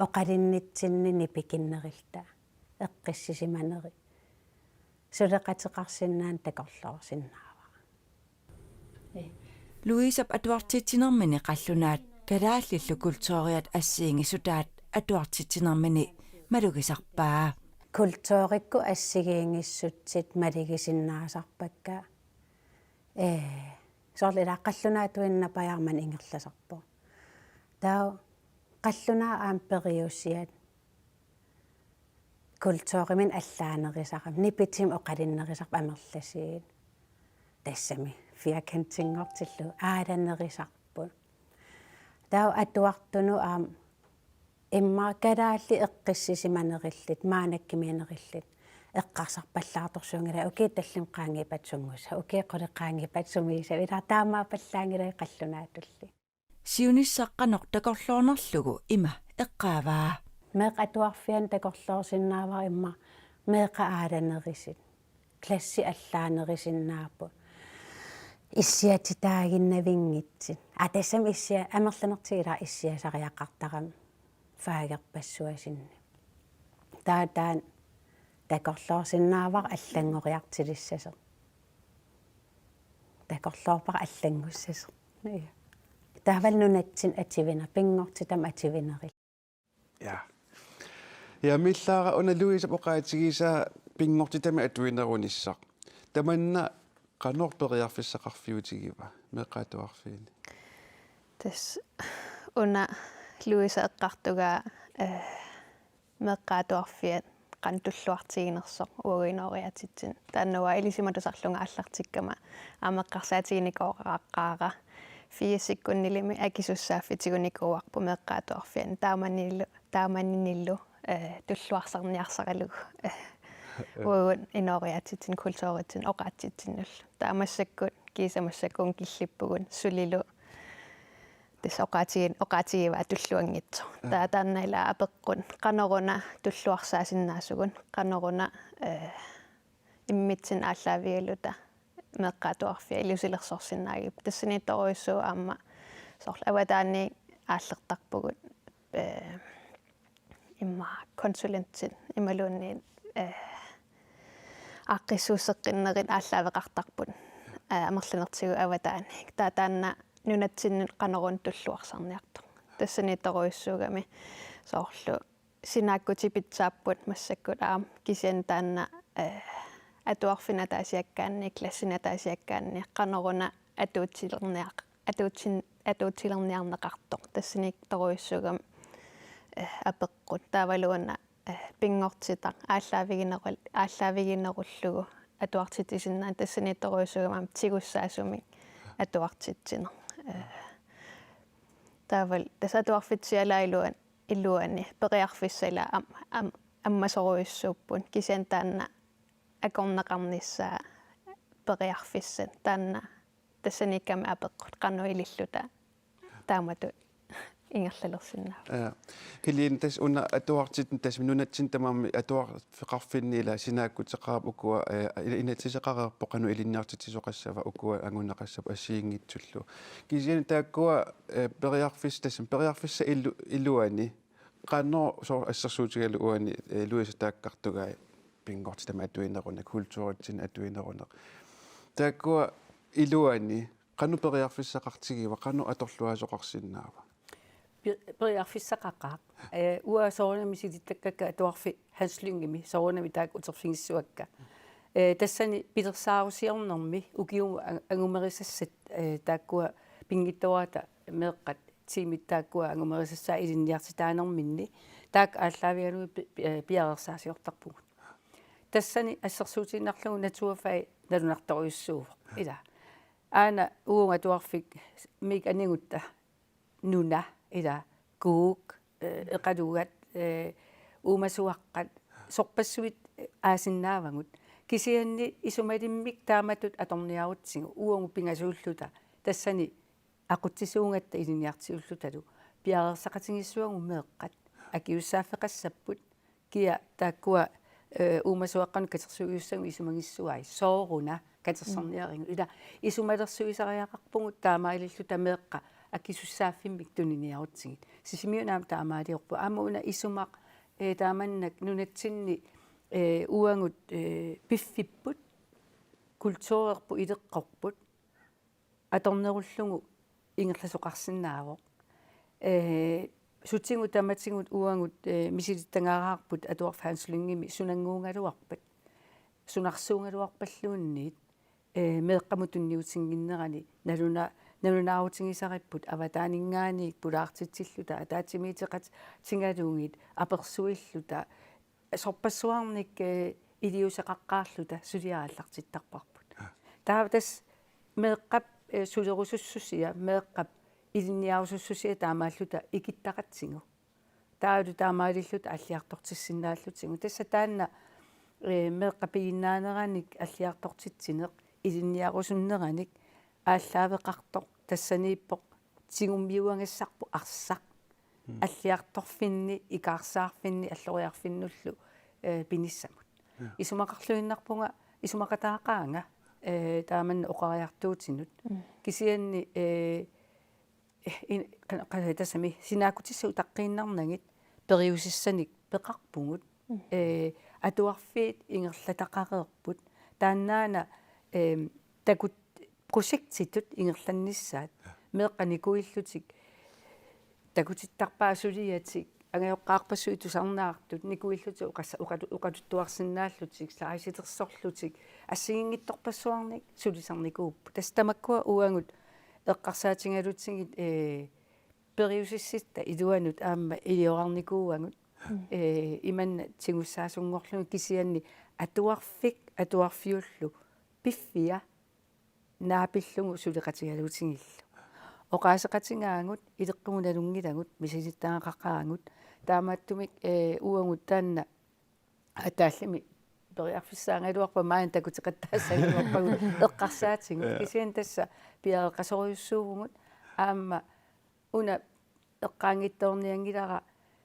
Oqalunnitsinni nipikinnerilluta, eqqissisimaneri. Suleqateqarsinnaaneq takorloorsinnaavara. Louisep atuartitsinermini qallunaat kalaallillu kulturiat assigiinngissutaat atuartitsinermini malugisarpaa. Kulturikkut assigiinngissutsit malugisinnaasarpakka. Ee, soorlu ilaa qallunaatuinnarpara maani ingerlasarpoq. Taava qallunaat aamma periusiat kulturiminnut allaanerisarami, nipitimik oqalunnerisarput amerlasuut. Tassami firkantinngortillugu aalanerisarput. Taava atuartunut aamma immaqa kalaallit eqqissisimanerillutik, maannakkut mianerillutik. Eqqarsarpallaartorsuunngilai, ukiut tallimat qaangiuppata sunngussavat, ukiut qulit qaangiuppata sumiissavat, ilaa taamaappallaanngilagut qallunaatulli. Siunissaq qanoq takorloornerlugu ima eqqaavaa. Meeqqat atuarfianni takorloorsinnaavara immaqa meeqqat aalanerusut. Klassit allaanerusinnaapput. issiatitaaginnavinngitsoq. Aa, tassami issia-, amerlanertigut ila issiasariaqartarami faagerpassuasinni. Taava taanna takorloorsinnaavara allanngoriartulissasoq. Takorloorpara allanngussasoq. Ja. Taavalu nunatsinni atuineq, pinngortitami atuinerit. Ja. Ja, Millaara, una Louisep oqaatigisaa pinngortitami atuinerunissaq. Tamanna qanoq periarfissaqarfiutigiva Meeqqat Atuarfiini? Tassa una Louise eqqartugaa, eh, Meeqqat Atuarfiat qanoq tulluartiginersoq uagut inooriaatsitsinnut. Taanna uanga ilisimatusarlunga aallartikkama aamma eqqarsaatiginikooraqaara. Firsikkunnilimi akisussaaffitsigunikuuarput Meeqqat Atuarfianni. Taamanilu, taamanilu, eh, tulluarsarniarsaralugu. Eh, uagut inooriaatsitsinnut, kulturitsinnut, oqaatsitsinnullu. Taava massakkut, kiisa massakkut killippugut sulilu tassa oqaatigin-, oqaatigivaa tulluanngitsoq. Aa. Taava taanna ila apeqqut, qanoruna tulluarsaasinnaasugut, qanoruna, eh, immitsinnut aallaavigaluta Meeqqat Atuarfiat ilusilersorsinnaagipput. Tassaniittorujussuuvoq aamma soorlu avataaniit aallertarpugut, eh, immaqa konsulentit imaluunniit, eh, aaqqissuusseqqinnerit aallaaveqartarput, eh, amerlanertigut avataaniit. Taava taanna nunatsinnut qanoruna tulluarsarniartoq. Tassaniittorujussuugami soorlu sinaakkutit pitsaapput massakkut aamma, kisianni taanna, eh, atuarfinnut ataasiakkaanni, klassini ataasiakkaanni qanoruna atuutilerniar-, atuutsin-, atuutilerniarneqartoq. Tassaniittorujussuugami, eh, apeqqut. Taavalu una, eh, pinngortitaq aallaavigineru-, aallaaviginerullugu atuartitsisinnaaneq, tassaniittorujussuugami aamma tigussaasumik atuartitsineq. Eh, taavalu tassa atuarfitsisut ilaat iluan-, iluanni periarfissat ilaat am-, am-, ammasorujussuupput, kisianni taanna akorneqarnissaa periarfissat, taanna tassaniikkami apeqqut qanoq ililluta taamatut ingerlalersinnaava. Ja. Helene, tassa una atuartitsineq, tassa nunatsinni tamarmi atuarfeqarfinni ila sinaakkuteqarput ukua, eh, ila inatsiseqareerpoq qanoq ilinniartitsisoqassava, ukua anguneqassapput assigiinngitsullu. Kisianni taakkua, eh, periarfis-, tassami periarfissat ilu-, iluanni, qanoq soorlu assersuutigalugu uani, eh, Louise taakkartugai pinngortitami atuineruneq, kulturitsinnut atuineruneq. Taakkua iluanni, qanoq periarfissaqartigiva, qanoq atorluaasoqarsinnaava? Pe-, periarfissaqaqaaq. Eh, uanga soorunami misilittakka atuarfik Hans Lyngemi, soorunami taakku uterfigissuakka. Eh, tassani pilersaarusiornermi ukiumut ang-, angumerisassat, eh, taakkua pinngitsoorata meeqqat tiimit taakkua angumerisassat ilinniartitaanerminni, taakku aallaavigalugit pi-, pi-, eh, piareersaasiortarpugut. Tassani assersuutiinnarlugu naturfag nalunartorujussuuvoq. Ila. Aana uunga atuarfik Miik Anigutta, nuna, ila, kuuk, eh, eqaluat, eh, uumasuaqqat, sorpassuit, eh, aasinnaavagut. Kisianni isumalimmik taamatut atorniarutsigu, uagut pingasuulluta, tassani aqutsisuugatta ilinniartiullutalu, piareersaqatigiissuagut meeqqat, akisussaaffeqassapput, kia taakkua, eh, uumasuaqqanut katersuiussagut isumagissuai, sooruna katersorniarigut. Ila isumalersuisariaqarpugut taamaalilluta meeqqat akisussaaffimmik tuniniarutsigit. Sisimiuni aamma taamaaliorpoq. Aamma una isumaq, eh, taamannak nunatsinni, eh, uagut, eh, piffipput, kulturerput, ileqqorput, atornerullugu ingerlasoqarsinnaavoq. Eh, sutigut tamatigut uagut, eh, misilittagaraarput atuarfik Hans Lyngemi sunannguugaluarpat, sunarsuugaluarpalluunniit, eh, meeqqamut tunniutinnginnerani naluna-, nalunaarutigisaripput avataaninngaanniit pulaartitsilluta ataatsimiititaqatigalugit apersuilluta, sorpassuarnik, eh, iliuuseqaqqaarluta suliaq aallartittarparput. Aa. Taava tassa meeqqap, eh, sulerusussusia, meeqqap ilinniarusussusia taamaalluta ikittaqatsigu. Taavalu taamaalilluta alliartortissinnaallutigu. Tassa taanna, eh, meeqqap piginnaaneranik alliartortitsineq, ilinniarusunneranik aallaaveqartoq, tassaniippoq tigummiuagassarput arsaq. Mm. Alliartorfinni, ikaarsaarfinni, alloriarfinnullu, eh, pinissamut. Ja. Isumaqarluinnarpunga, isumaqataaqaanga. eh, taamanna oqariartuutinut. Mm. Kisianni, eh, in-, qan-, qan-, tassami sinaakkutissat utaqqiinnarnagit periusissanik peqarpugut. Mm. Eh, atuarfiit ingerlataqareerput. Taannaana, eh, takut-, projektitut ingerlannissaat. Ja. Meeqqat nikuillutik takutittarpaat suliatik, angajoqqaarpassuit tusarnaartut, nikuillutik oqas-, oqatu-, oqaluttuarsinnaallutik, saasilersorlutik, assigiinngitsorpassuarnik sulisarnikuupput. Tassa tamakkua uagut eqqarsaatigalugit, eh, periusissitta iluanut aamma iliorarnikuuagut. Mm. Eh, imanna tigussaasunngorlugit kisianni atuarfik atuarfiullu piffia naapillugu suleqatigalutigillu. Oqaaseqatigaagut, ileqqugut nalunngilagut, misilittagaqaqaagut, taamaattumik, eh, uagut taanna ataallimi periarfissaagaluarpagut, maani takuteqattaassagaluarpagut eqqarsaatigut. Ja. Kisianni tassa piareersorujussuuvugut, aamma una eqqaanngitsoornianngilara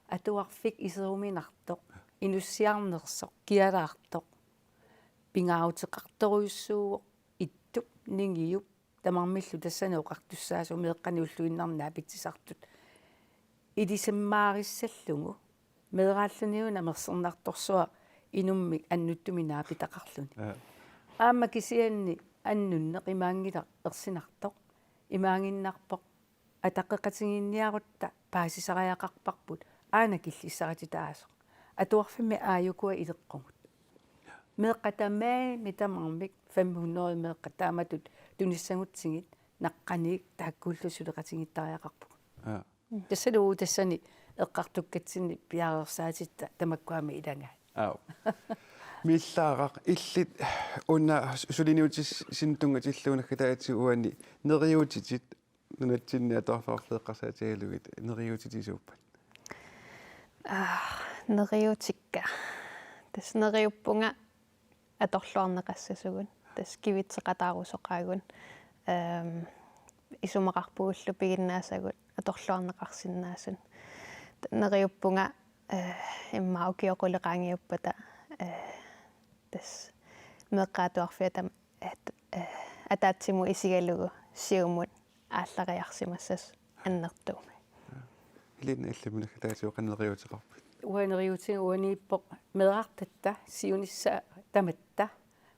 atuarfik iseruminartoq, inussiarnersoq, kialaartoq, pingaaruteqartorujussuuvoq, ittup, ningiup, tamarmillu tassani oqartussaasut meeqqani ulluinnarni naapitsisartut. Ilisimmaarissallugu, meeraalluni una mersernartorsuaq inummik annuttumi naapitaqarluni. Ja. Aamma kisianni annunneq imaanngilaq ersinartoq, imaaginnarpoq, ataqqeqatigiinniarutta paasisariaqarparput aana killissarititaasoq. Atuarfimmi aajukua ileqqugut. Meeqqat tamaasa tamarmik fem hundrede meeqqat taamatut tunissagutsigit naqqaniit taakkuullu suleqatigiittariaqarpugut. Ja. Tassalu tassani eqqartukkatsinni piareersaatitta tamakkua aamma ilagaat. Aap. Millaaraq illit una suliniutissinnut tunngatillugu naggataatigut uani neriuutitit nunatsinni atuarfeqarfiit eqqarsaatigalugit neriuutitisuuppat? Ah, neriuutikka. Tassa neriuppunga atorluarneqassasugut. Tassa kivitseqataarusoqaagut. Ehm, isumaqarpugullu piginnaasagut atorluarneqarsinnaasut. Neriuppunga, eh, immaqa ukioq quleqaanngiuppata, eh, tassa meeqqat atuarfiata, eh, ataatsimut isigalugu siumut aallariarsimassasut annertuumik. Helena, illit una naggataatigut qanoq neriuuteqarpit? Uanga neriuutiga uaniippoq meerartatta siunissaq tamatta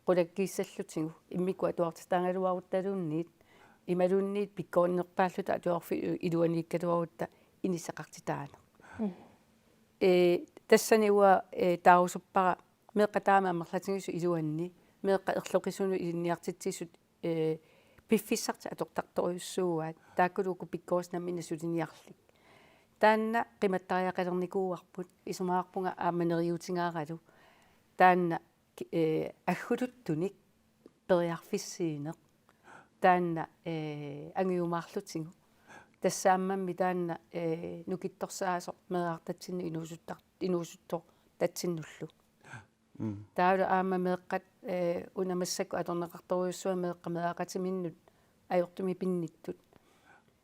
qulakkiissallutigu immikkut atuartitaagaluaruttaluunniit imaluunniit pikkorinnerpaalluta atuarfiup iluaniikkaluarutta inissaqartitaaneq. Mm. Ee, tassani uanga, ee, taarusuppara meeqqat taama amerlatigisut iluanni, meeqqat erloqisunut ilinniartitsisut, eh, piffissartik atortartorujussuuaat, taakkulu uku pikkorissut namminneq suliniarlik. Taanna qimattariaqalernikuuarput, isumaqarpunga aamma neriuutigaaralu. Taanna ki-, eh, agguluttunik periarfissiineq. Taanna, eh, angiumaarlutigu. Tassaammammi taanna, eh, nukittorsaasoq meerartatsinnut inuusuttar-, inuusuttortatsinnullu. Mm. Taavalu aamma meeqqat, eh, una massakkut atorneqartorujussuupput meeqqat meeraqatiminnut ajortumik pinnittut.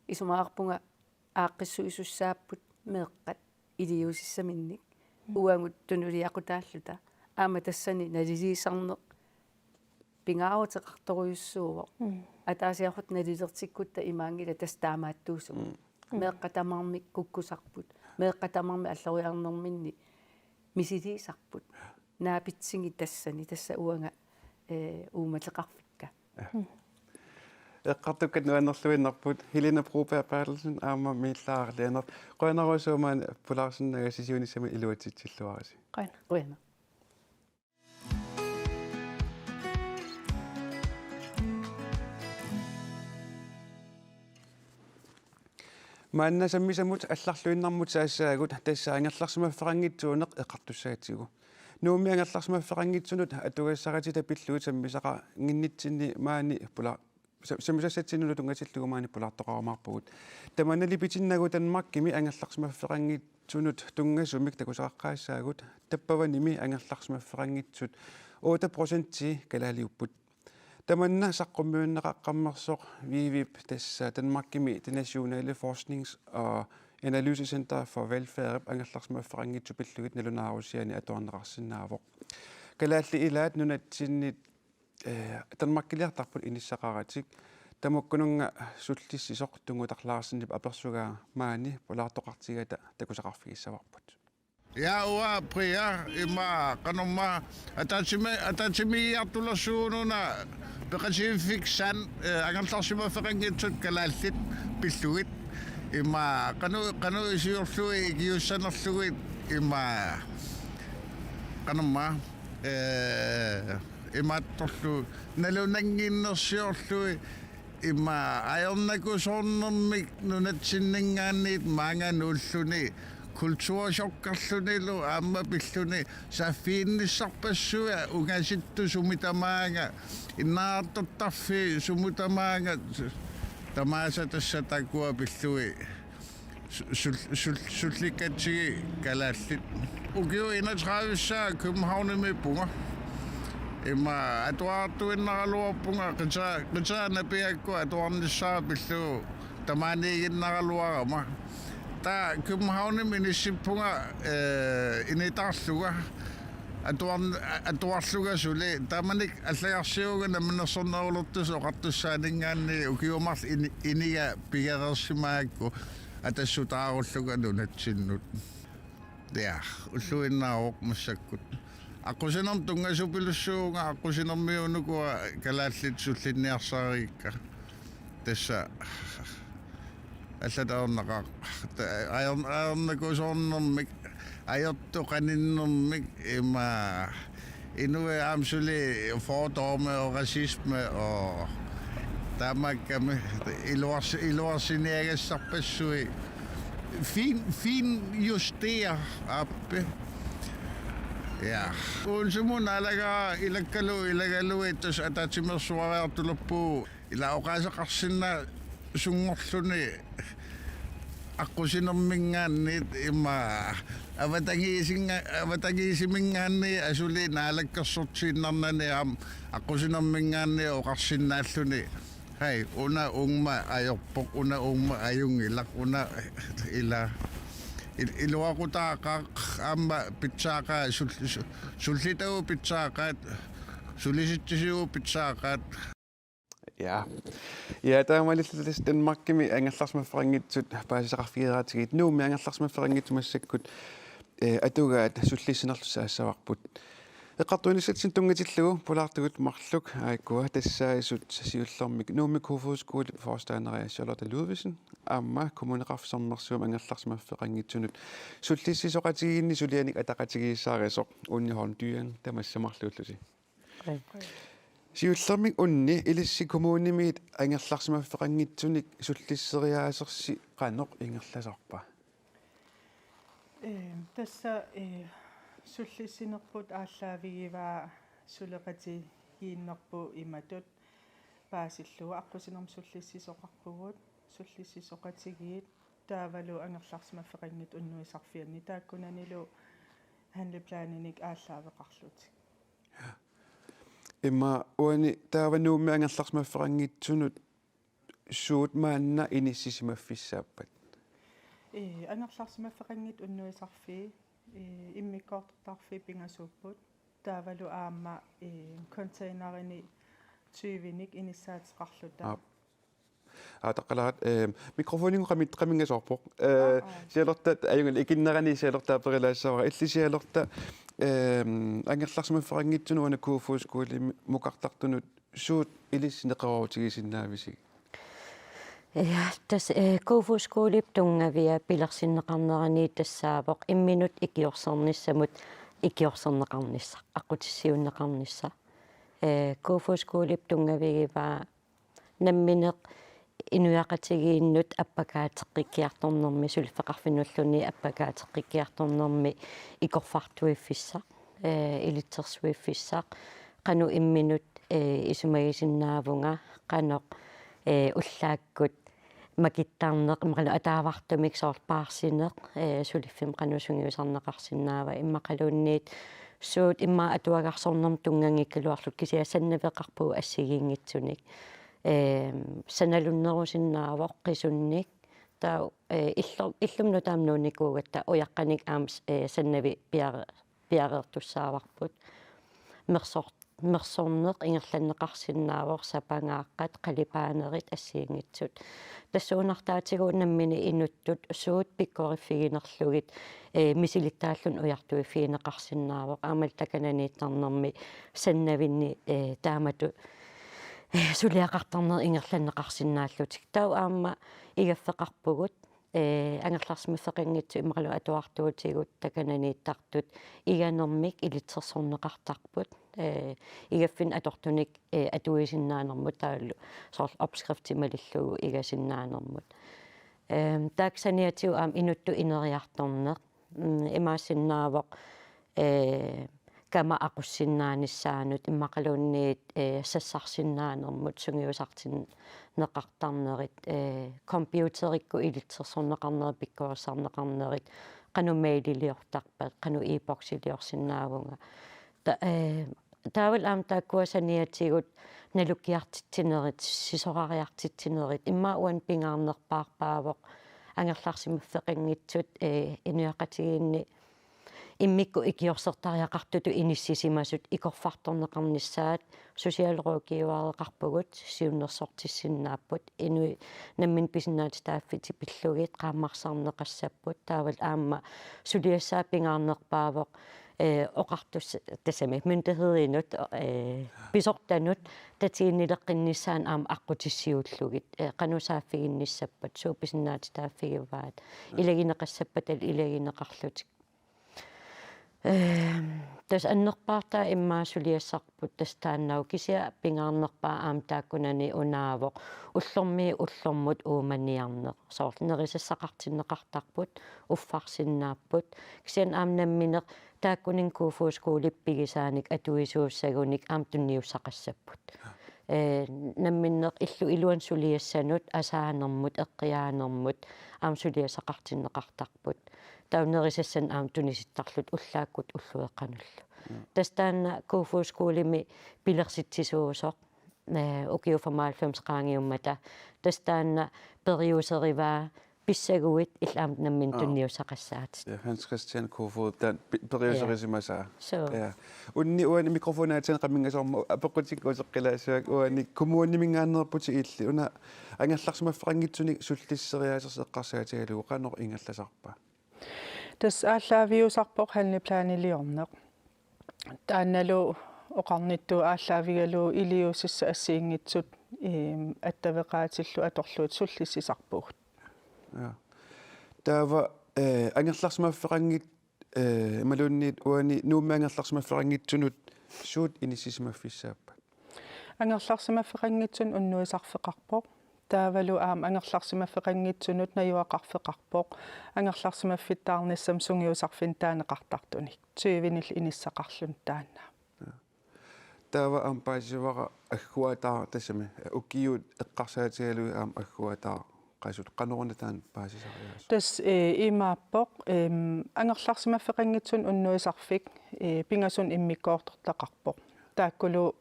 Isumaqarpunga aaqqissuisussaapput meeqqat iliuusissaminnik. Mm. Uagut tunuliaqutaalluta. Aamma tassani naliliisarneq pingaaruteqartorujussuuvoq. Mm. Ataasiarluta nalilertikkutta imaanngilaq tassa taamaattuusugut. Mm. Meeqqat tamarmik kukkusarput. Meeqqat tamarmik alloriarnerminni misiliisarput. Naapitsigit tassani, tassa uanga, eh, uumateqarfikka. Mm. Eqqartukkat nuannerluinnarput, Helena Broberg Berthelsen aamma Miillaaq Lennert. Qujanarujussuaq maani pulaarsinnaagassi, siunissami iluatsitsilluarisi. Qujanaq. Qujanaq. Maanna sammisamut allarluinnarmut saassaagut, tassa angerlarsimaffeqanngitsuuneq eqqartussaatigut. Nuummi angerlarsimaffeqanngitsunut atugassaritita pillugit sammisaqannginnitsinni maani pula-, sa-, sammisassatsinnullu tunngatillugu maani pulaartoqarumaarpugut. Tamanna lipitinnagu Danmarkimi angerlarsimaffeqanngitsunut tunngasumik takusaqaqqaassaagut, tappavanimi angerlarsimaffeqanngitsut otte procenti kalaaliupput. Tamanna saqqummiunneqaqqammersoq Vivip, tassa Danmarkimi Det Nationale Forsknings- og Analysecenter for Velfærd, angerlarsimaffeqanngitsut pillugit nalunaarusiaani atuarneqarsinnaavoq. Kalaallit ilaat nunatsinnit Eh, Danmarkiliartarput inissaqaratik, tamakkununnga sullissisoq Tungutarlaarsinip apersugaa maani pulaartoqartigigatta takusaqarfigissavarput. Ja, uanga Priya, ima qanormaa, ataatsimi-, ataatsimiigiartulersugununa peqatigiiffik San, eh, angerlarsimaffeqanngitsut kalaallit pillugit. Ima qanoq, qanoq iliorlugit ikiussanerlugit ima qanormaa, eh, imaattorlu nalunannginnersiorlugit ima ajornakusoornermik nunatsinninngaanniit maanga nuulluni kulturchokkerlunilu aamma pilluni saaffiginnissarpassuit ungasittut sumut tamaanga innartuttarfik sumut tamaanga tamaasa tassa taakku pillugit su-, sul-, sul-, sullikkatsigu kalaallit. Ukiut enogtredive Københavnimiippunga. Ima atuartuinnaraluarpunga qita-, qitaanapigakku atuarnissaa pillugu tamaaniiginnaraluarama. Taava Københavnimi inissippunga, eh, initaarlunga. Atuar-, atuarlunga suli. Taamani allagarsiuvunga Namminersornerulertussat Oqartussaaninngaanniit ukiut marluk ini-, iniga pigereersimagakku atassutaarullunga nunatsinnut. Ja, ulluinnarooq massakkut. Aqqusinermut tunngasupilussuuvunga aqqusinermiunukua kalaallit sullinniarsarigikka. Tassa allatut ajornaqaaq. Ta-, ajor-, ajornakusoornermik, ajortoqaninnermik ima inuit aamma suli fordomme og racisme og taamaakkami iluars-, iluarsiniagassarpassuit. Fin-, finjusteret aap. Ja. Uunsimu naalagaara ilakkalu ilagalugit tassa ataatsimeersuariartulerpugut. Ila oqaaseqarsinnaasunnguarluni aqqusinerminngaanniit ima avatangiisinga-, avatangiisiminngaanniit asuli naalakkersortiinnarnani aamma aqqusinerminngaanniit oqarsinnaalluni. Hej, una uuma ajorpoq, una uuma ajunngilaq, una ila. Il-, iluaqutaaqaaq aamma pitsaaqaat sul-, su-, sullitagut pitsaaqaat, sulisitsisugut pitsaaqaat. Ja. Ja, taamaalilluta tassa Danmarkimi angerlarsimaffeqanngitsut paasisaqarfigeeraatigiit, Nuummi angerlarsimaffeqanngitsut massakkut, eh, atugaat sullissinerlussaassavagut. Eqqartuinissatsinni tunngatillugu pulaartugut marluk aajuku tassaasut siullermik Nuummi Kofoeds Skolep forstanderia Charlotte Ludvigsen aamma Kommuneqarfik Sermersuumi angerlarsimaffeqanngitsunut sullissisoqatigiinni sulianik ataqatigiissaarisoq Unni Holm Dyring, tamassa marluullusi. Oj. Siullermik Unni, ilissi kommunimiit angerlarsimaffeqanngitsunik sullisseriaasersi qanoq ingerlasarpa? Ee, tassa, ee, sullissinerput aallaavigivaa suleqatigiinnerput imatut paasillugu aqqusinermut sullissisoqarpugut, sullissisoqatigiit taavalu angerlarsimaffeqanngitsut unnuisarfianni taakkunanilu handleplaninik aallaaveqarlutik. Ima uani taava Nuummi angerlarsimaffeqanngitsunut suut maanna inissisimaffissaappat? Ee, angerlarsimaffeqanngitsut unnuisarfii, ee, immikkoortortarfiit pingasuupput. Taavalu aamma, ee, containerini tyvenik inissaateqarluta. Aap. Aataqqalaat, eh, mikrofoninnguamik qaminngasoorpoq. Eh, aa, aa. Sialerta, ajunngilaq, ikinnerani Sialerta aperilaassavara. Illit Sialerta, eh, angerlarsimaffeqanngitsunut una Kofoeds Skolemukartartunut suut ilissi neqeroorutigisinnaavisigit? Ja, tassa, eh, Kofoeds Skolep tunngavia pilersinneqarnerani tassaavoq imminut ikiorsernissamut ikiorserneqarnissaq, aqqutissiuunneqarnissaq. Eh, Kofoeds Skolep tunngavigivaa nammineq inuiaqatigiinnut appakaateqqikkiartornermi, suliffeqarfinnulluunniit appakaateqqikkiartornermi ikorfartuiffissaq, ee, ilitsersuiffissaq, qanoq imminut, ee, isumagisinnaavunga, qanoq, ee, ullaakkut makittarneq, imaluunniit ataavartumik soorlu paarsineq, ee, suliffimmi qanoq sungiusarneqarsinnaava, immaqaluunniit suut immaqa atuagarsornermut tunnganngikkaluarlutik kisianni sannaveqarpugut assigiinngitsunik. Ehm, sanalunnerusinnaavoq qisunnik. Taava, eh, illu-, illumi nutaamut nuunnikuugatta ujaqqanik aamma, eh, sannavik piare-, piareertussaavarput. Mersor-, mersorneq ingerlanneqarsinnaavoq, sapangaaqqat, qalipaanerit assigiinngitsut. Tassuunartaatigut nammineq inuttut suut pikkoriffiginerlugit, ee, misilittaalluni ujartuiffigineqarsinnaavoq. Aammalu takananiittarnermi sannavinni, ee, taamatut, ee, suliaqartarneq ingerlanneqarsinnaallutik. Taava aamma igaffeqarpugut, ee, angerlarsimaffeqanngitsut imaluunniit atuartuutigut takananiittartut iganermik ilitsersorneqartarput, ee, igaffinnik atortunik, ee, atuisinnaanermut, taavalu soorlu opskrifti malillugu igasinnaanermut. Ehm, taakku saniatigut aamma inuttut ineriartorneq, mm, imaassinnaavoq, ee, kamma aqussinnaanissaanut imaluunniit, ee, sassarsinnaanermut sungiusartinneqartarnerit, ee, computerikkut ilitsersorneqarnerit, pikkorissarneqarnerit, qanoq maililiortarpat, qanoq e-boksiliorsinnaavunga. Ta-, ee, taavalu aamma taakkua saniatigut nalukkiartitsinerit, sisorariartitsinerit, immaqa uani pingaarnerpaarpaavoq angerlarsimaffeqanngitsut, ee, inuiaqatigiinni immikkut ikiorsertariaqartutut inissisimasut ikorfartorneqarnissaat, socialrådgivereqarpugut, siunnersortissinnaapput, inuit namminneq pisinnaatitaaffii pillugit qaammarsarneqassapput, taavalu aamma suliassaat pingaarnerpaavoq, ee, oqartus-, tassami myndighedinut, ee, pisortanut tatiginnileqqinnissaannut aamma aqqutissiuullugit, ee, qanoq saaffiginnissappat, suut pisinnaatitaaffigivaat, ilagineqassappata ilagineqarlutik. Ehm, tassa annerpaartaa immaqa suliassarput tassa taanna, kisianni pingaarnerpaaq aamma taakkunani unaavoq ullormiit ullormut uumaniarneq. Soorlu nerisassaqartinneqartarput, uffarsinnaapput. Kisianni aamma nammineq taakkuninnga Kofoeds Skolep pigisaanik atuisuussagunik aamma tunniussaqassapput. Ee, namminneq illup iluani suliassanut, asaanermut, eqqiaanermut aamma suliassaqartinneqartarput. Taava nerisassanik aamma tunisittarlutik ullaakkut ullueqanullu. Mm. Tassa taanna Kofoeds Skolemi pilersitsisuusoq, ee, ukiut femoghalvfems qaangiummata. Tassa taanna periuserivaa, pissaguit illit aamma nammineq Aa. tunniussaqassaatit. Ja, Hans Christian Kofod, taanna pi-, periuserisimasaa. Ja. Suu. Ja. Unni uani mikrofonaatinni qamminngasoormat apeqqutikka uteqqilaassuakka, uani kommuniminngaanneerputit illit, una angerlarsimaffeqanngitsunik sullissiseriaasersi eqqarsaatigalugu qanoq ingerlasarpa? Tassa aallaaviusarpoq handleplaniliorneq. Taannalu oqarnittut aallaavigalugu iliuusissat assigiinngitsut, eem, attaveqaatillu atorlugit sullissisarpugut. Ja. Taava, eh, angerlarsimaffeqanngit-, eh, imaluunniit uani Nuummi angerlarsimaffeqanngitsunut suut inissisimaffissaappat? Angerlarsimaffeqanngitsunut unnuisarfeqarpoq. Taavalu aamma angerlarsimaffeqanngitsunut najugaqarfeqarpoq. Angerlarsimaffittaarnissamut sungiusarfinnut taaneqartartunik. Tyvenillu inissaqarluni taanna. Taava aamma paasivara agguataar-, tassami ukiut eqqarsaatigalugit aamma agguataaqasut, qanoruna taanna paasisariaasoq? Tassa, eh, imaappoq, eem, angerlarsimaffeqanngitsunut unnuisarfik, eh, pingasunut immikkoortortaqarpoq. Taakkulu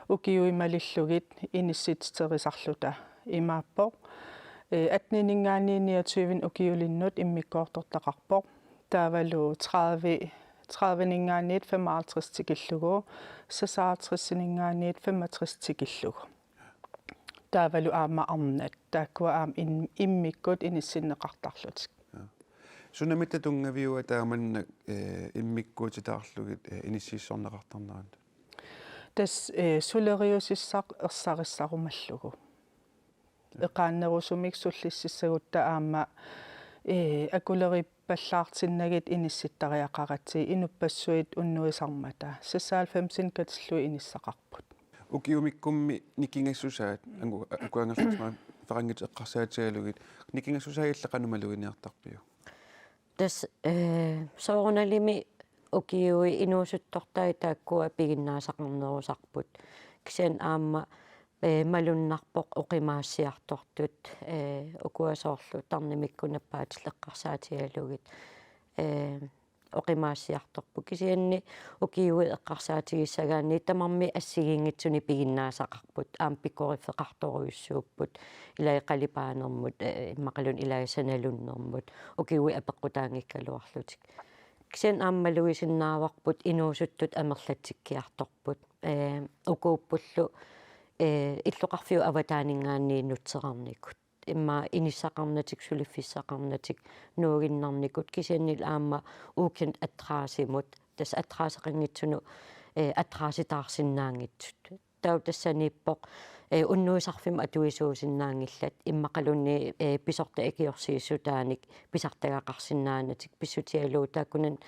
ukiut malillugit inissitsiterisarluta imaappoq. Eh, atteninngaanniit niogtyvenik ukiulinnut immikkoortortaqarpoq. Taavalu tredive, trediveninngaanniit femoghalvtreds tikillugu, seksoghalvtredsininngaanniit femogtres tikillugu. Taavalu aamma arnat, taakkua aamma in-, immikkut inissinneqartarlutik. Ja. Sunamitta tunngaviua taamannak, eh, immikkuutitaarlugit, eh, inissiissorneqartarneranut? Tassa, eh, suleriusissaq ersarissarumallugu. Eqaannerusumik sullississagutta aamma, eh, akulerippallaartinnagit inissittariaqaratsigit inuppassuit unnuisarmata. Seksoghalvfemsinik katillugit inissaqarput. Ukiumikkummi nikingassusaat, angu-, uku angerlarsimaffeqanngitsut eqqarsaatigalugit, nikingassusaat illit qanoq maluginiartarpiuk? Tassa, eh, soorunalimi ukiut inuusuttortai taakkua piginnaasaqarnerusarput. Kisianni aamma, eh, malunnarpoq oqimaassiartortut, eh, ukua soorlu tarnimikkut nappaatillit eqqarsaatigalugit, eh, oqimaassiartorput. Kisianni ukiut eqqarsaatigissagaanni tamarmik assigiinngitsunik piginnaasaqarput, aamma pikkoriffeqartorujussuupput, ilai qalipaanermut, eh, immaqaluunniit ilai sanalunnermut, ukiut apeqqutaanngikkaluarlutik. Kisianni aamma malugisinnaavarput inuusuttut amerlatsikkiartorput. ee, ukuuppullu, ee, illoqarfiup avataaninngaanniit nutserarnikut. Immaqa inissaqarnatik, suliffissaqarnatik, nuuginnarnikut, kisianni aamma ukendt adressemut, tassa adresseqanngitsunut, ee, adressitaarsinnaanngitsut. Taava tassaniippoq, ee, unnuisarfimmi atuisuusinnaanngillat, immaqaluunniit, ee, pisortat ikiorsiissutaanik pisartagaqarsinnaanatik, pissutigalugu taakkunani,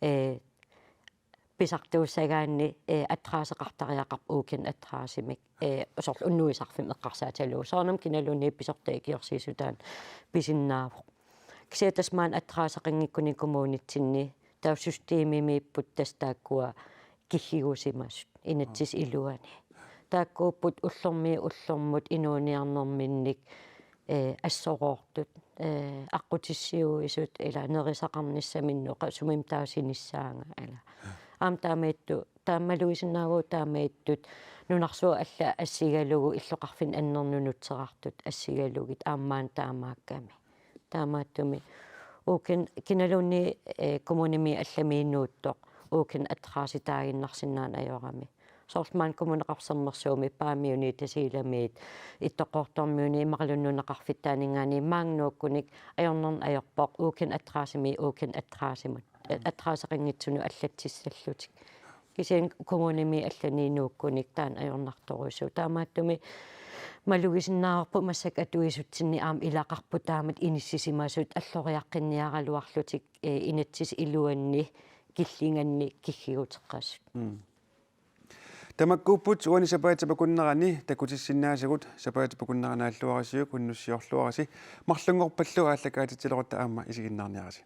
ee, pisartuussagaanni, ee, adresseqartariaqarpoq ukendt adressemik, ee, soorlu unnuisarfimmi eqqarsaatigalugu. Soorunami kinaluunniit pisortat ikiorsiissutaannik pisinnaavoq. Kisianni tassa maani adresseqanngikkunik kommunitsinni, taava systemimiipput tassa taakkua kiggigusimasut inatsisit iluanni. Taakkuupput ullormiit ullormut inuuniarnerminnik, ee, assoroortut, ee, aqqutissiuisut, ila nerisaqarnissaminnut, qa-, sumimut taava sinissaanga, ila. Aamma taamaattut, taama malugisinnaavagut taamaattut, nunarsuaq allat assigalugu illoqarfinni annernut nutserartut assigalugit aamma maani taamaakkami. Taamaattumik ukendt kinaluunniit, ee, kommunimi allamiinnuuttoq ukendt adressitaaginnarsinnaaneq ajorami. Soorlu maani Kommuneqarfik Sermersuumi Paamiuni, Tasiilamiit, Ittoqqortoormiuni, immaqaluunniit nunaqarfittaaninngaanniit maanga nuukkunik ajornarneq ajorpoq ukendt adressemit ukendt adressemut, ee, adresseqanngitsunut allatsissallutik. Kisianni kommunimi allaniit nuukkunik taanna ajornartorujussuuvoq. Taamaattumik malugisinnaavarput massakkut atuisutsinni aamma ilaqarput taamatut inissisimasut alloriaqqinniaraluarlutik, ee, inatsisit iluanni killinganni kiggiguteqasut. Mm. Tamakkuupput uani sapaatip akunnerani takutissinnaasagut, sapaatip akunnera naalluarisiuk, unnussiorluarisi, marlunngorpallu aallakaatitsilerutta aamma isiginnaarniarisi.